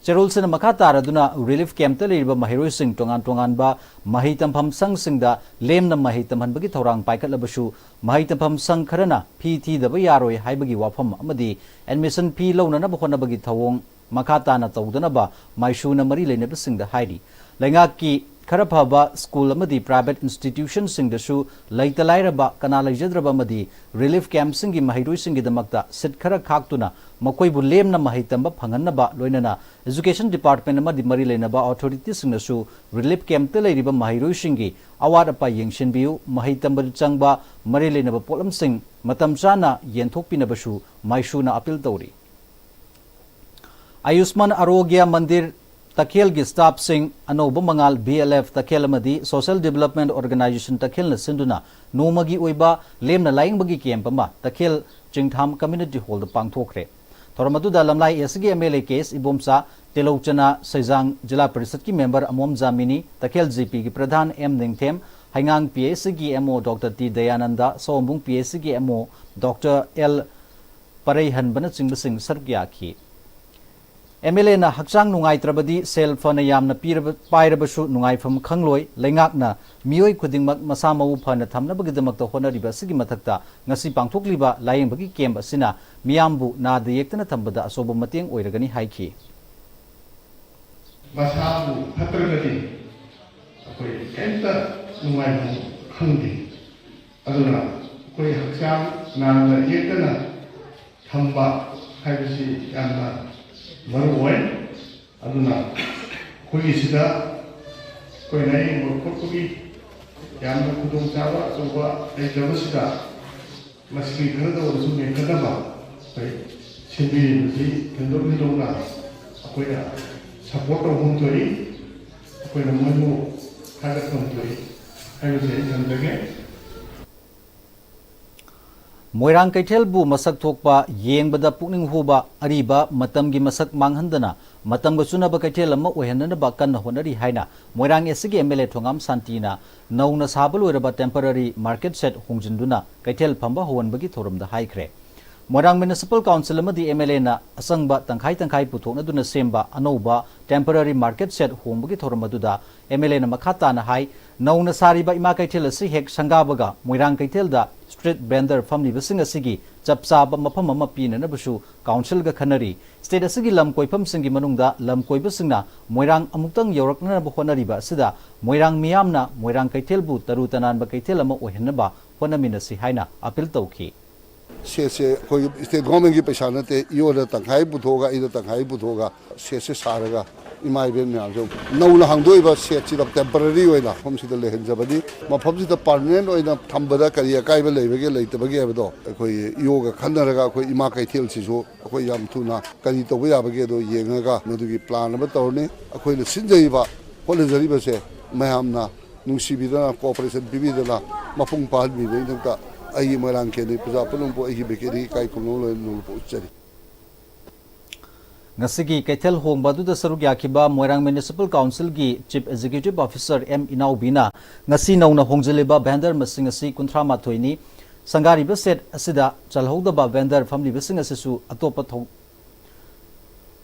ꯆꯦꯔꯣꯜꯁꯤꯅ ꯃꯈꯥ ꯇꯥꯔꯗꯨꯅ ꯔꯤꯂꯤꯐ ꯀꯦꯝꯞꯇ ꯂꯩꯔꯤꯕ ꯃꯍꯩꯔꯣꯏꯁꯤꯡ ꯇꯣꯉꯥꯟ ꯇꯣꯉꯥꯟꯕ ꯃꯍꯩ ꯇꯝꯐꯝ ꯁꯪꯁꯤꯡꯗ ꯂꯦꯝꯅ ꯃꯍꯩ ꯇꯝꯍꯟꯕꯒꯤ ꯊꯧꯔꯥꯡ ꯄꯥꯏꯈꯠꯂꯕꯁꯨ ꯃꯍꯩ ꯇꯝꯐꯝ ꯁꯪ ꯈꯔꯅ ꯐꯤ ꯊꯤꯗꯕ ꯌꯥꯔꯣꯏ ꯍꯥꯏꯕꯒꯤ ꯋꯥꯐꯝ ꯑꯃꯗꯤ ꯑꯦꯗꯃꯤꯁꯟ ꯐꯤ ꯂꯧꯅꯅꯕ ꯍꯣꯠꯅꯕꯒꯤ ꯊꯧꯑꯣꯡ ꯃꯈꯥ ꯇꯥꯅ ꯇꯧꯗꯅꯕ ꯃꯥꯏꯁꯨꯅ ꯃꯔꯤ ꯂꯩꯅꯕꯁꯤꯡꯗ ꯍꯥꯏꯔꯤ꯫ ꯂꯩꯉꯥꯛꯀꯤ ꯈꯔ ꯐꯕ ꯁ꯭ꯀꯨꯜ ꯑꯃꯗꯤ ꯄ꯭ꯔꯥꯏꯚꯦꯠ ꯏꯟꯁꯇꯤꯇ꯭ꯌꯨꯁꯟꯁꯤꯡꯗꯁꯨ ꯂꯩꯇ ꯂꯥꯏꯔꯕ, ꯀꯅꯥ ꯂꯩꯖꯗ꯭ꯔꯕ ꯑꯃꯗꯤ ꯔꯤꯂꯤꯐ ꯀꯦꯝꯞꯁꯤꯡꯒꯤ ꯃꯍꯩꯔꯣꯏꯁꯤꯡꯒꯤꯗꯃꯛꯇ ꯁꯤꯠ ꯈꯔ ꯈꯥꯛꯇꯨꯅ ꯃꯈꯣꯏꯕꯨ ꯂꯦꯝꯅ ꯃꯍꯩ ꯇꯝꯕ ꯐꯪꯍꯟꯅꯕ, ꯂꯣꯏꯅꯅ ꯑꯦꯖꯨꯀꯦꯁꯟ ꯗꯤꯄꯥꯔꯠꯃꯦꯟꯠ ꯑꯃꯗꯤ ꯃꯔꯤ ꯂꯩꯅꯕ ꯑꯣꯊꯣꯔꯤꯇꯤꯁꯤꯡꯅꯁꯨ ꯔꯤꯂꯤꯐ ꯀꯦꯝꯞꯇ ꯂꯩꯔꯤꯕ ꯃꯍꯩꯔꯣꯏꯁꯤꯡꯒꯤ ꯑꯋꯥꯠ ꯑꯄꯥ ꯌꯦꯡꯁꯤꯟꯕꯤꯌꯨ, ꯃꯍꯩ ꯇꯝꯕꯗ ꯆꯪꯕ ꯃꯔꯤ ꯂꯩꯅꯕ ꯄꯣꯠꯂꯝꯁꯤꯡ ꯃꯇꯝ ꯆꯥꯅ ꯌꯦꯟꯊꯣꯛꯄꯤꯅꯕꯁꯨ ꯃꯥꯏꯁꯨꯅ ꯑꯄꯤꯜ ꯇꯧꯔꯤ꯫ ꯑꯌꯨꯁꯃꯥꯟ ꯑꯔꯣꯒ꯭ꯌ ꯃꯟꯗꯤꯔ ꯇꯈꯦꯜꯒꯤ ꯁ꯭ꯇꯥꯐꯁꯤꯡ, ꯑꯅꯧꯕ ꯃꯉꯥꯜ ꯕꯤ ꯑꯦꯜ ꯑꯦꯐ ꯇꯈꯦꯜ ꯑꯃꯗꯤ ꯁꯣꯁꯤꯌꯦꯜ ꯗꯤꯕꯦꯂꯞꯃꯦꯟꯠ ꯑꯣꯔꯒꯅꯥꯏꯖꯦꯁꯟ ꯇꯈꯦꯜꯅ ꯁꯤꯟꯗꯨꯅ ꯅꯣꯡꯃꯒꯤ ꯑꯣꯏꯕ ꯂꯦꯝꯅ ꯂꯥꯌꯦꯡꯕꯒꯤ ꯀꯦꯝꯞ ꯑꯃ ꯇꯈꯦꯜ ꯆꯤꯡꯊꯥꯝ ꯀꯝꯃ꯭ꯌꯨꯅꯤꯇꯤ ꯍꯣꯜꯗ ꯄꯥꯡꯊꯣꯛꯈ꯭ꯔꯦ꯫ ꯊꯧꯔꯝ ꯑꯗꯨꯗ ꯂꯝꯂꯥꯏ ꯑꯦꯁ ꯁꯤꯒꯤ M L A K S Ibomcha, Telauchana Seijang, zila ꯄꯔꯤꯁꯠꯀꯤ ꯃꯦꯝꯕꯔ ꯑꯃꯣꯝ ꯖꯥꯃꯤꯅꯤ, ꯇꯈꯦꯜ ꯖꯤ ꯄꯤꯒꯤ ꯄ꯭ꯔꯙꯥꯟ ꯑꯦꯝ ꯅꯤꯡꯊꯦꯝ, ꯍꯩꯉꯥꯡ ꯄꯤ ꯑꯩꯆ ꯁꯤꯒꯤ M O doctor T Dayananda, Saombung P H ꯁꯤꯒꯤ ꯑꯦꯝ ꯑꯣ ꯗꯣꯛꯇꯔ ꯑꯦꯜ ꯄꯔꯩꯍꯟꯕꯅꯆꯤꯡꯕꯁꯤꯡ ꯁꯔꯨꯛ ꯌꯥꯈꯤ꯫ ꯑꯦꯝ ꯑꯦꯜ ꯑꯦꯅ ꯍꯛꯆꯥꯡ ꯅꯨꯡꯉꯥꯏꯇ꯭ꯔꯕꯗꯤ ꯁꯦꯜ ꯐꯅ ꯌꯥꯝꯅ ꯄꯤꯔꯕ, ꯄꯥꯏꯔꯕꯁꯨ ꯅꯨꯡꯉꯥꯏꯐꯝ ꯈꯪꯂꯣꯏ꯫ ꯂꯩꯉꯥꯛꯅ ꯃꯤꯑꯣꯏ ꯈꯨꯗꯤꯡꯃꯛ ꯃꯁꯥ ꯃꯎ ꯐꯅ ꯊꯝꯅꯕꯒꯤꯗꯃꯛꯇ ꯍꯣꯠꯅꯔꯤꯕ ꯑꯁꯤꯒꯤ ꯃꯊꯛꯇ ꯉꯁꯤ ꯄꯥꯡꯊꯣꯛꯂꯤꯕ ꯂꯥꯌꯦꯡꯕꯒꯤ ꯀꯦꯝꯞ ꯑꯁꯤꯅ ꯃꯤꯌꯥꯝꯕꯨ ꯅꯥꯗ ꯌꯦꯛꯇꯅ ꯊꯝꯕꯗ ꯑꯆꯧꯕ ꯃꯇꯦꯡ ꯑꯣꯏꯔꯒꯅꯤ ꯍꯥꯏꯈꯤ꯫ ꯃꯁꯥꯕꯨ ꯐꯠꯇ꯭ꯔꯒꯗꯤ ꯑꯩꯈꯣꯏ ꯀꯩꯝꯇ ꯅꯨꯡꯉꯥꯏꯐꯝ ꯈꯪꯗꯦ꯫ ꯑꯗꯨꯅ ꯑꯩꯈꯣꯏ ꯍꯛꯆꯥꯡ ꯅꯥꯗ ꯌꯦꯛꯇꯅ ꯊꯝꯕ ꯍꯥꯏꯕꯁꯤ ꯌꯥꯝꯅ ꯃꯔꯨ ꯑꯣꯏ꯫ ꯑꯗꯨꯅ ꯑꯩꯈꯣꯏꯒꯤ ꯁꯤꯗ ꯑꯩꯈꯣꯏ ꯂꯥꯌꯦꯡꯕ ꯈꯣꯠꯄꯒꯤ ꯌꯥꯝꯅ ꯈꯨꯗꯣꯡꯆꯥꯕ ꯑꯆꯧꯕ ꯂꯩꯇꯕꯁꯤꯗ ꯃꯁꯤꯒꯤ ꯈꯔꯗ ꯑꯣꯏꯔꯁꯨ ꯃꯦꯟꯈꯠꯅꯕ ꯑꯩꯈꯣꯏ ꯁꯤꯟꯕꯤꯔꯤꯕꯁꯤ ꯊꯣꯏꯗꯣꯛ ꯍꯦꯟꯗꯣꯛꯅ ꯑꯩꯈꯣꯏꯅ ꯁꯄꯣꯔꯠ ꯇꯧꯐꯝ ꯊꯣꯛꯏ, ꯑꯩꯈꯣꯏꯅ ꯃꯣꯏꯕꯨ ꯊꯥꯒꯠꯐꯝ ꯊꯣꯛꯏ ꯍꯥꯏꯕꯁꯤ ꯑꯩ ꯊꯝꯖꯒꯦ꯫ ꯃꯣꯏꯔꯥꯡ ꯀꯩꯊꯦꯜꯕꯨ ꯃꯁꯛ ꯊꯣꯛꯄ, ꯌꯦꯡꯕꯗ ꯄꯨꯛꯅꯤꯡ ꯍꯨꯕ, ꯑꯔꯤꯕ ꯃꯇꯝꯒꯤ ꯃꯁꯛ ꯃꯥꯡꯍꯟꯗꯅ ꯃꯇꯝꯒ ꯆꯨꯅꯕ ꯀꯩꯊꯦꯜ ꯑꯃ ꯑꯣꯏꯍꯟꯅꯅꯕ ꯀꯟꯅ ꯍꯣꯠꯅꯔꯤ ꯍꯥꯏꯅ ꯃꯣꯏꯔꯥꯡ ꯑꯦꯁꯤꯒꯤ ꯑꯦꯝ ꯑꯦꯜ ꯑꯦ ꯊꯣꯉꯥꯝ ꯁꯥꯟꯇꯤꯅ ꯅꯧꯅ ꯁꯥꯕ ꯂꯣꯏꯔꯕ temporary market shed ꯍꯣꯡꯖꯤꯟꯗꯨꯅ ꯀꯩꯊꯦꯜ ꯐꯝꯕ ꯍꯧꯍꯟꯕꯒꯤ ꯊꯧꯔꯝꯗ ꯍꯥꯏꯈ꯭ꯔꯦ꯫ ꯃꯣꯏꯔꯥꯡ Municipal Council ꯑꯃꯗꯤ ꯑꯦꯝ ꯑꯦꯜ ꯑꯦꯅ ꯑꯆꯪꯕ ꯇꯪꯈꯥꯏ ꯇꯪꯈꯥꯏ ꯄꯨꯊꯣꯛꯅꯗꯨꯅ ꯁꯦꯝꯕ ꯑꯅꯧꯕ temporary market shed ꯍꯣꯡꯕꯒꯤ ꯊꯧꯔꯝ ꯑꯗꯨꯗ ꯑꯦꯝ ꯑꯦꯜ ꯑꯦꯅ ꯃꯈꯥ ꯇꯥꯅ ꯍꯥꯏ, ꯅꯧꯅ ꯁꯥꯔꯤꯕ ꯏꯃꯥ ꯀꯩꯊꯦꯜ ꯑꯁꯤ ꯍꯦꯛ ꯁꯪꯒꯥꯕꯒ ꯃꯣꯏꯔꯥꯡ ꯀꯩꯊꯦꯜꯗ street vendor ꯐꯝꯂꯤꯕꯁꯤꯡ ꯑꯁꯤꯒꯤ ꯆꯞ ꯆꯥꯕ ꯃꯐꯝ ꯑꯃ ꯄꯤꯅꯅꯕꯁꯨ councilꯒ ꯈꯟꯅꯔꯤ꯫ State ꯑꯁꯤꯒꯤ ꯂꯝ ꯀꯣꯏꯐꯝꯁꯤꯡꯒꯤ ꯃꯅꯨꯡꯗ ꯂꯝ ꯀꯣꯏꯕꯁꯤꯡꯅ ꯃꯣꯏꯔꯥꯡ ꯑꯃꯨꯛꯇꯪ ꯌꯧꯔꯛꯅꯅꯕ ꯍꯣꯠꯅꯔꯤꯕ ꯑꯁꯤꯗ ꯃꯣꯏꯔꯥꯡ ꯃꯤꯌꯥꯝꯅ ꯃꯣꯏꯔꯥꯡ ꯀꯩꯊꯦꯜꯕꯨ ꯇꯔꯨ ꯇꯅꯥꯟꯕ ꯀꯩꯊꯦꯜ ꯑꯃ ꯑꯣꯏꯍꯟꯅꯕ ꯍꯣꯠꯅꯃꯤꯟꯅꯁꯤ ꯍꯥꯏꯅ appeal ꯇꯧꯈꯤ꯫ ꯁꯦꯠꯁꯦ ꯑꯩꯈꯣꯏ state governmentꯀꯤ ꯄꯩꯁꯥ ꯅꯠꯇꯦ, ꯏꯌꯣꯗ ꯇꯪꯈꯥꯏ ꯄꯨꯊꯣꯛꯑꯒ ꯑꯩꯅ ꯇꯪꯈꯥꯏ ꯄꯨꯊꯣꯛꯑꯒ ꯁꯦꯠꯁꯦ ꯁꯥꯔꯒ ꯏꯃꯥ ꯏꯕꯦꯟ ꯃꯌꯥꯝꯁꯨ ꯅꯧꯅ ꯍꯥꯡꯗꯣꯛꯏꯕ ꯁꯦꯠꯁꯤꯗ temporary ꯑꯣꯏꯅ ꯃꯐꯝꯁꯤꯗ ꯂꯩꯍꯟꯖꯕꯅꯤ꯫ ꯃꯐꯝꯁꯤꯗ permanent ꯑꯣꯏꯅ ꯊꯝꯕꯗ ꯀꯔꯤ ꯑꯀꯥꯏꯕ ꯂꯩꯕꯒꯦ ꯂꯩꯇꯕꯒꯦ ꯍꯥꯏꯕꯗꯣ ꯑꯩꯈꯣꯏ ꯏꯌꯣꯒ ꯈꯟꯅꯔꯒ ꯑꯩꯈꯣꯏ ꯏꯃꯥ ꯀꯩꯊꯦꯜꯁꯤꯁꯨ ꯑꯩꯈꯣꯏ ꯌꯥꯝ ꯊꯨꯅ ꯀꯔꯤ ꯇꯧꯕ ꯌꯥꯕꯒꯦꯗꯣ ꯌꯦꯡꯉꯒ ꯃꯗꯨꯒꯤ plan ꯑꯃ ꯇꯧꯔꯅꯤ꯫ ꯑꯩꯈꯣꯏꯅ ꯁꯤꯟꯖꯔꯤꯕ ꯍꯣꯠꯅꯖꯔꯤꯕꯁꯦ ꯃꯌꯥꯝꯅ ꯅꯨꯡꯁꯤꯕꯤꯗꯅ cooperation ꯄꯤꯕꯤꯗꯅ ꯃꯄꯨꯡ ꯐꯥꯍꯟꯕꯤꯕꯒꯤꯗꯃꯛꯇ ꯑꯩꯒꯤ ꯃꯣꯏꯔꯥꯡ ꯀꯦꯟꯗ꯭ꯔꯒꯤ ꯄ꯭ꯔꯖꯥ ꯄꯨꯝꯅꯃꯛꯄꯨ ꯑꯩꯒꯤ ꯃꯥꯏꯀꯩꯗꯒꯤ ꯏꯀꯥꯏ ꯈꯨꯝꯅꯕ ꯂꯣꯏꯅ ꯅꯣꯡꯂꯨꯛꯄ ꯎꯠꯆꯔꯤ꯫ ꯉꯁꯤꯒꯤ ꯀꯩꯊꯦꯜ ꯍꯣꯡꯕ ꯑꯗꯨꯗ ꯁꯔꯨꯛ ꯌꯥꯈꯤꯕ ꯃꯣꯏꯔꯥꯡ Municipal Councilꯒꯤ Chief Executive Officer ꯑꯦꯝ ꯏꯅꯥꯎꯕꯤꯅ ꯉꯁꯤ ꯅꯧꯅ ꯍꯣꯡꯖꯤꯜꯂꯤꯕ vendor ꯃꯁꯤꯡ ꯑꯁꯤ ꯀꯨꯟꯊ꯭ꯔꯥ ꯃꯥꯊꯣꯏꯅꯤ꯫ ꯁꯪꯒꯥꯔꯤꯕ shed ꯑꯁꯤꯗ ꯆꯜꯍꯧꯗꯕ vendor ꯐꯝꯂꯤꯕꯁꯤꯡ ꯑꯁꯤꯁꯨ ꯑꯇꯣꯞꯄ ꯊꯧ-,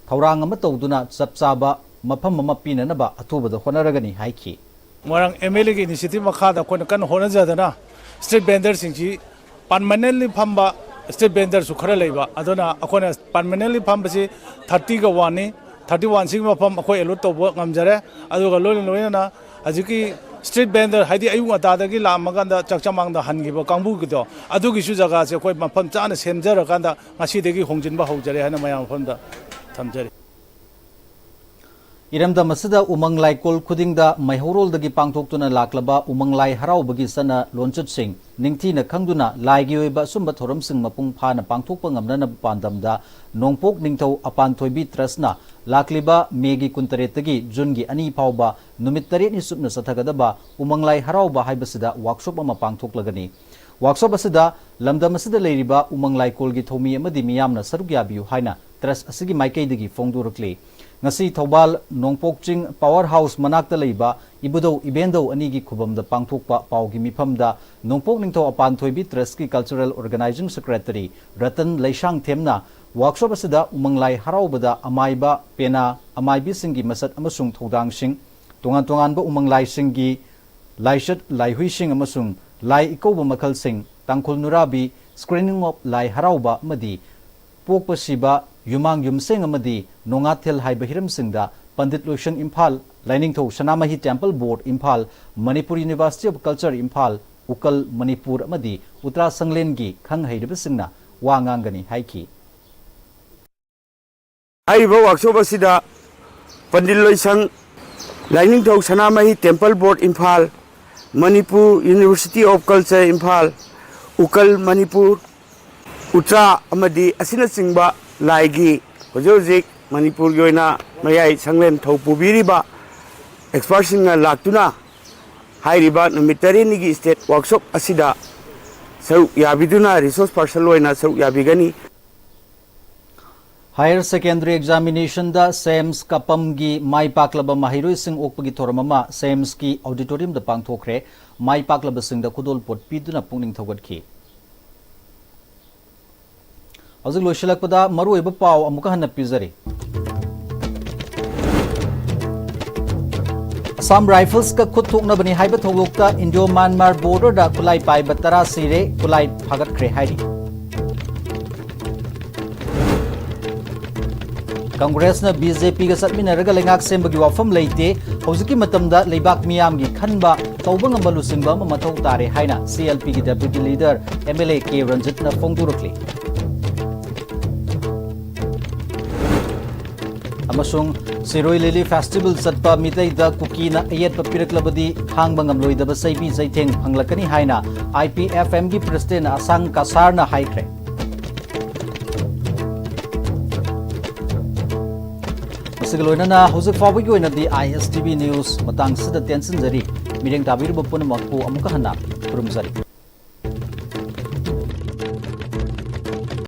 ꯊꯧꯔꯥꯡ ꯑꯃ ꯇꯧꯗꯨꯅ ꯆꯞ ꯆꯥꯕ ꯃꯐꯝ ꯑꯃ ꯄꯤꯅꯅꯕ ꯑꯊꯨꯕꯗ ꯍꯣꯠꯅꯔꯒꯅꯤ ꯍꯥꯏꯈꯤ꯫ ꯃꯣꯏꯔꯥꯡ ꯑꯦꯝ ꯑꯦꯜ ꯑꯦꯒꯤ initiative ꯃꯈꯥꯗ ꯑꯩꯈꯣꯏꯅ ꯀꯟꯅ ꯍꯣꯠꯅꯖꯗꯅ street vendorꯁꯤꯡꯁꯤ permanently ꯐꯝꯕ street vendorꯁꯨ ꯈꯔ ꯂꯩꯕ, ꯑꯗꯨꯅ ꯑꯩꯈꯣꯏꯅ permanently ꯐꯝꯕꯁꯤ thirtyꯒ oneꯅꯤ꯫ Thirty oneꯁꯤꯒꯤ ꯃꯐꯝ ꯑꯩꯈꯣꯏ allot ꯇꯧꯕ ꯉꯝꯖꯔꯦ꯫ ꯑꯗꯨꯒ ꯂꯣꯏꯅ ꯂꯣꯏꯅꯅ ꯍꯧꯖꯤꯛꯀꯤ street vendor, ꯍꯥꯏꯗꯤ ꯑꯌꯨꯛ ꯉꯟꯇꯥꯗꯒꯤ ꯂꯥꯛꯑꯝꯃꯀꯥꯟꯗ ꯆꯥꯛ ꯆꯥꯃꯥꯡꯗ ꯍꯟꯈꯤꯕ ꯀꯥꯡꯕꯨꯒꯤꯗꯣ, ꯑꯗꯨꯒꯤꯁꯨ ꯖꯒꯥꯁꯦ ꯑꯩꯈꯣꯏ ꯃꯐꯝ ꯆꯥꯅ ꯁꯦꯝꯖꯔꯀꯥꯟꯗ ꯉꯁꯤꯗꯒꯤ ꯍꯣꯡꯖꯤꯟꯕ ꯍꯧꯖꯔꯦ ꯍꯥꯏꯅ ꯃꯌꯥꯝ ꯃꯐꯝꯗ ꯊꯝꯖꯔꯤ꯫ ꯏꯔꯝꯗꯝ ꯑꯁꯤꯗ ꯎꯃꯪ ꯂꯥꯏꯀꯣꯜ ꯈꯨꯗꯤꯡꯗ ꯃꯩꯍꯧꯔꯣꯜꯗꯒꯤ ꯄꯥꯡꯊꯣꯛꯇꯨꯅ ꯂꯥꯛꯂꯕ ꯎꯃꯪ ꯂꯥꯏ ꯍꯔꯥꯎꯕꯒꯤ ꯆꯠꯅ ꯂꯣꯟꯆꯠꯁꯤꯡ ꯅꯤꯡꯊꯤꯅ ꯈꯪꯗꯨꯅ ꯂꯥꯏꯒꯤ ꯑꯣꯏꯕ ꯑꯆꯨꯝꯕ ꯊꯧꯔꯝꯁꯤꯡ ꯃꯄꯨꯡ ꯐꯥꯅ ꯄꯥꯡꯊꯣꯛꯄ ꯉꯝꯅꯅꯕ ꯄꯥꯟꯗꯝꯗ ꯅꯣꯡꯄꯣꯛ ꯅꯤꯡꯊꯧ ꯑꯄꯥꯟꯊꯣꯏꯕꯤ Trustꯅ ꯂꯥꯛꯂꯤꯕ ꯃꯦꯒꯤ ꯀꯨꯟꯇꯔꯦꯠꯇꯒꯤ ꯖꯨꯟꯒꯤ ꯑꯅꯤ ꯐꯥꯎꯕ ꯅꯨꯃꯤꯠ ꯇꯔꯦꯠꯅꯤ ꯆꯨꯞꯅ ꯆꯠꯊꯒꯗꯕ ꯎꯃꯪ ꯂꯥꯏ ꯍꯔꯥꯎꯕ ꯍꯥꯏꯕꯁꯤꯗ workshop ꯑꯃ ꯄꯥꯡꯊꯣꯛꯂꯒꯅꯤ꯫ ꯋꯥꯔꯛꯁꯣꯞ ꯑꯁꯤꯗ ꯂꯝꯗꯝ ꯑꯁꯤꯗ ꯂꯩꯔꯤꯕ ꯎꯃꯪ ꯂꯥꯏꯀꯣꯜꯒꯤ ꯊꯧꯃꯤ ꯑꯃꯗꯤ ꯃꯤꯌꯥꯝꯅ ꯁꯔꯨꯛ ꯌꯥꯕꯤꯌꯨ ꯍꯥꯏꯅ ꯇ꯭ꯔꯁ ꯑꯁꯤꯒꯤ ꯃꯥꯏꯀꯩꯗꯒꯤ ꯐꯣꯡꯗꯣꯔꯛꯂꯤ꯫ ꯉꯁꯤ ꯊꯧꯕꯥꯜ ꯅꯣꯡꯄꯣꯛ ꯆꯤꯡ ꯄꯥꯋꯔ ꯍꯥꯎꯁ ꯃꯅꯥꯛꯇ ꯂꯩꯕ ꯏꯕꯨꯙꯧ ꯏꯕꯦꯟꯗꯧ ꯑꯅꯤꯒꯤ ꯈꯨꯕꯝꯗ ꯄꯥꯡꯊꯣꯛꯄ ꯄꯥꯎꯒꯤ ꯃꯤꯐꯝꯗ ꯅꯣꯡꯄꯣꯛ ꯅꯤꯡꯊꯧ ꯑꯄꯥꯟꯊꯣꯏꯕꯤ ꯇ꯭ꯔꯁꯀꯤ ꯀꯜꯆꯔꯦꯜ ꯑꯣꯔꯒꯅꯥꯏꯖꯤꯡ ꯁꯦꯀ꯭ꯔꯦꯇꯔꯤ ꯔꯇꯟ ꯂꯩꯁꯥꯡꯊꯦꯝꯅ ꯋꯥꯔꯛꯁꯣꯞ ꯑꯁꯤꯗ ꯎꯃꯪ ꯂꯥꯏ ꯍꯔꯥꯎꯕꯗ ꯑꯃꯥꯏꯕ, ꯄꯦꯅꯥ, ꯑꯃꯥꯏꯕꯤꯁꯤꯡꯒꯤ ꯃꯁꯛ ꯑꯃꯁꯨꯡ ꯊꯧꯗꯥꯡꯁꯤꯡ, ꯇꯣꯉꯥꯟ ꯇꯣꯉꯥꯟꯕ ꯎꯃꯪ ꯂꯥꯏꯁꯤꯡꯒꯤ ꯂꯥꯏꯆꯠ ꯂꯥꯏꯍꯨꯏꯁꯤꯡ ꯑꯃꯁꯨꯡ ꯂꯥꯏ ꯏꯀꯧꯕ ꯃꯈꯜꯁꯤꯡ, ꯇꯥꯡꯈꯨꯜ ꯅꯨꯔꯥꯕꯤ, screening of ꯂꯥꯏ ꯍꯔꯥꯎꯕ ꯑꯃꯗꯤ ꯄꯣꯛꯄ ꯁꯤꯕ, ꯌꯨꯃꯥꯡ ꯌꯨꯝꯁꯦꯡ ꯑꯃꯗꯤ ꯅꯣꯡꯉꯥꯊꯦꯜ ꯍꯥꯏꯕ ꯍꯤꯔꯝꯁꯤꯡꯗ Pandit Loishang Imphal, Lainingthou Sanamahi temple board Imphal, Manipur university of culture Imphal, Ukal Manipur ꯑꯃꯗꯤ ꯎꯇ꯭ꯔꯥ ꯁꯪꯂꯦꯟꯒꯤ ꯈꯪ ꯍꯩꯔꯕꯁꯤꯡꯅ ꯋꯥ ꯉꯥꯡꯒꯅꯤ ꯍꯥꯏꯈꯤ꯫ ꯍꯥꯏꯔꯤꯕ ꯋꯥꯔꯛꯁꯣꯞ ꯑꯁꯤꯗ Pandit Loishang, Lainingthou Sanamahi temple board Imphal, Manipur university of culture Imphal, Ukal Manipur, Utra ꯑꯃꯗꯤ ꯑꯁꯤꯅꯆꯤꯡꯕ ꯂꯥꯏꯒꯤ ꯍꯧꯖꯤꯛ ꯍꯧꯖꯤꯛ ꯃꯅꯤꯄꯨꯔꯒꯤ ꯑꯣꯏꯅ ꯃꯌꯥꯏ ꯁꯪꯂꯦꯟ ꯊꯧ ꯄꯨꯕꯤꯔꯤꯕ ꯑꯦꯛꯁꯄꯔꯠꯁꯤꯡꯅ ꯂꯥꯛꯇꯨꯅ ꯍꯥꯏꯔꯤꯕ ꯅꯨꯃꯤꯠ ꯇꯔꯦꯠꯅꯤꯒꯤ ꯁ꯭ꯇꯦꯠ ꯋꯥꯔꯛꯁꯣꯞ ꯑꯁꯤꯗ ꯁꯔꯨꯛ ꯌꯥꯕꯤꯗꯨꯅ ꯔꯤꯁꯣꯔꯁ ꯄꯥꯔꯁꯟ ꯑꯣꯏꯅ ꯁꯔꯨꯛ ꯌꯥꯕꯤꯒꯅꯤ꯫ ꯍꯥꯌꯔ ꯁꯦꯀꯦꯟꯗꯔꯤ ꯑꯦꯛꯖꯥꯃꯤꯅꯦꯁꯟꯗ ꯁꯦꯝꯁ ꯀꯄꯝꯒꯤ ꯃꯥꯏ ꯄꯥꯛꯂꯕ ꯃꯍꯩꯔꯣꯏꯁꯤꯡ ꯑꯣꯛꯄꯒꯤ ꯊꯧꯔꯝ ꯑꯃ ꯁꯦꯝꯁꯀꯤ ꯑꯣꯗꯤꯇꯣꯔꯤꯌꯝꯗ ꯄꯥꯡꯊꯣꯛꯈ꯭ꯔꯦ꯫ ꯃꯥꯏ ꯄꯥꯛꯂꯕꯁꯤꯡꯗ ꯈꯨꯗꯣꯜꯄꯣꯠ ꯄꯤꯗꯨꯅ ꯄꯨꯛꯅꯤꯡ ꯊꯧꯒꯠꯈꯤ꯫ ꯍꯧꯖꯤꯛ ꯂꯣꯏꯁꯤꯜꯂꯛꯄꯗ ꯃꯔꯨꯑꯣꯏꯕ ꯄꯥꯎ ꯑꯃꯨꯛꯀ ꯍꯟꯅ ꯄꯤꯖꯔꯤ꯫ ꯑꯁꯥꯝ ꯔꯥꯏꯐꯜꯁꯀ ꯈꯨꯠ ꯊꯣꯛꯅꯕꯅꯤ ꯍꯥꯏꯕ ꯊꯧꯗꯣꯛꯇ ꯏꯟꯗꯤꯌꯣ ꯃ꯭ꯌꯥꯟꯃꯥꯔ ꯕꯣꯔꯗꯔꯗ ꯈꯨꯠꯂꯥꯏ ꯄꯥꯏꯕ ꯇꯔꯥ ꯁꯤꯔꯦ, ꯈꯨꯠꯂꯥꯏ ꯐꯥꯒꯠꯈ꯭ꯔꯦ ꯍꯥꯏꯔꯤ꯫ ꯀꯪꯒ꯭ꯔꯦꯁꯅ ꯕꯤ ꯖꯦ ꯄꯤꯒ ꯆꯠꯃꯤꯟꯅꯔꯒ ꯂꯩꯉꯥꯛ ꯁꯦꯝꯕꯒꯤ ꯋꯥꯐꯝ ꯂꯩꯇꯦ, ꯍꯧꯖꯤꯛꯀꯤ ꯃꯇꯝꯗ ꯂꯩꯕꯥꯛ ꯃꯤꯌꯥꯝꯒꯤ ꯈꯟꯕ ꯇꯧꯕ ꯉꯝꯕ ꯂꯨꯆꯤꯡꯕ ꯑꯃ ꯃꯊꯧ ꯇꯥꯔꯦ ꯍꯥꯏꯅ ꯁꯤ ꯑꯦꯜ ꯄꯤꯒꯤ deputy leader M L A K ꯔꯟꯖꯤꯠꯅ ꯐꯣꯡꯗꯣꯔꯛꯂꯤ꯫ ꯑꯃꯁꯨꯡ ꯁꯤꯔꯣꯏ ꯂꯤꯂꯤ ꯐꯦꯁꯇꯤꯚꯦꯜ ꯆꯠꯄ ꯃꯤꯇꯩꯗ ꯀꯨꯀꯤꯅ ꯑꯌꯦꯠꯄ ꯄꯤꯔꯛꯂꯕꯗꯤ ꯈꯥꯡꯕ ꯉꯝꯂꯣꯏꯗꯕ ꯆꯩꯕꯤ ꯆꯩꯊꯦꯡ ꯐꯪꯂꯛꯀꯅꯤ ꯍꯥꯏꯅ ꯑꯥꯏ ꯄꯤ ꯑꯦꯐ ꯑꯦꯝꯒꯤ ꯄ꯭ꯔꯁꯤꯗꯦꯟ ꯑꯁꯥꯡ ꯀꯁꯥꯔꯅ ꯍꯥꯏꯈ꯭ꯔꯦ꯫ ꯃꯁꯤꯒ ꯂꯣꯏꯅꯅ ꯍꯧꯖꯤꯛ ꯐꯥꯎꯕꯒꯤ ꯑꯣꯏꯅꯗꯤ ꯑꯥꯏ ꯑꯦꯁ ꯇꯤ ꯚꯤ ꯅ꯭ꯌꯨꯁ ꯃꯇꯥꯡꯁꯤꯗ ꯇꯦꯟꯁꯤꯟꯖꯔꯤ꯫ ꯃꯤꯠꯌꯦꯡ ꯇꯥꯕꯤꯔꯤꯕ ꯄꯨꯝꯅꯃꯛꯄꯨ ꯑꯃꯨꯛꯀ ꯍꯟꯅ ꯈꯨꯔꯨꯝꯖꯔꯤ꯫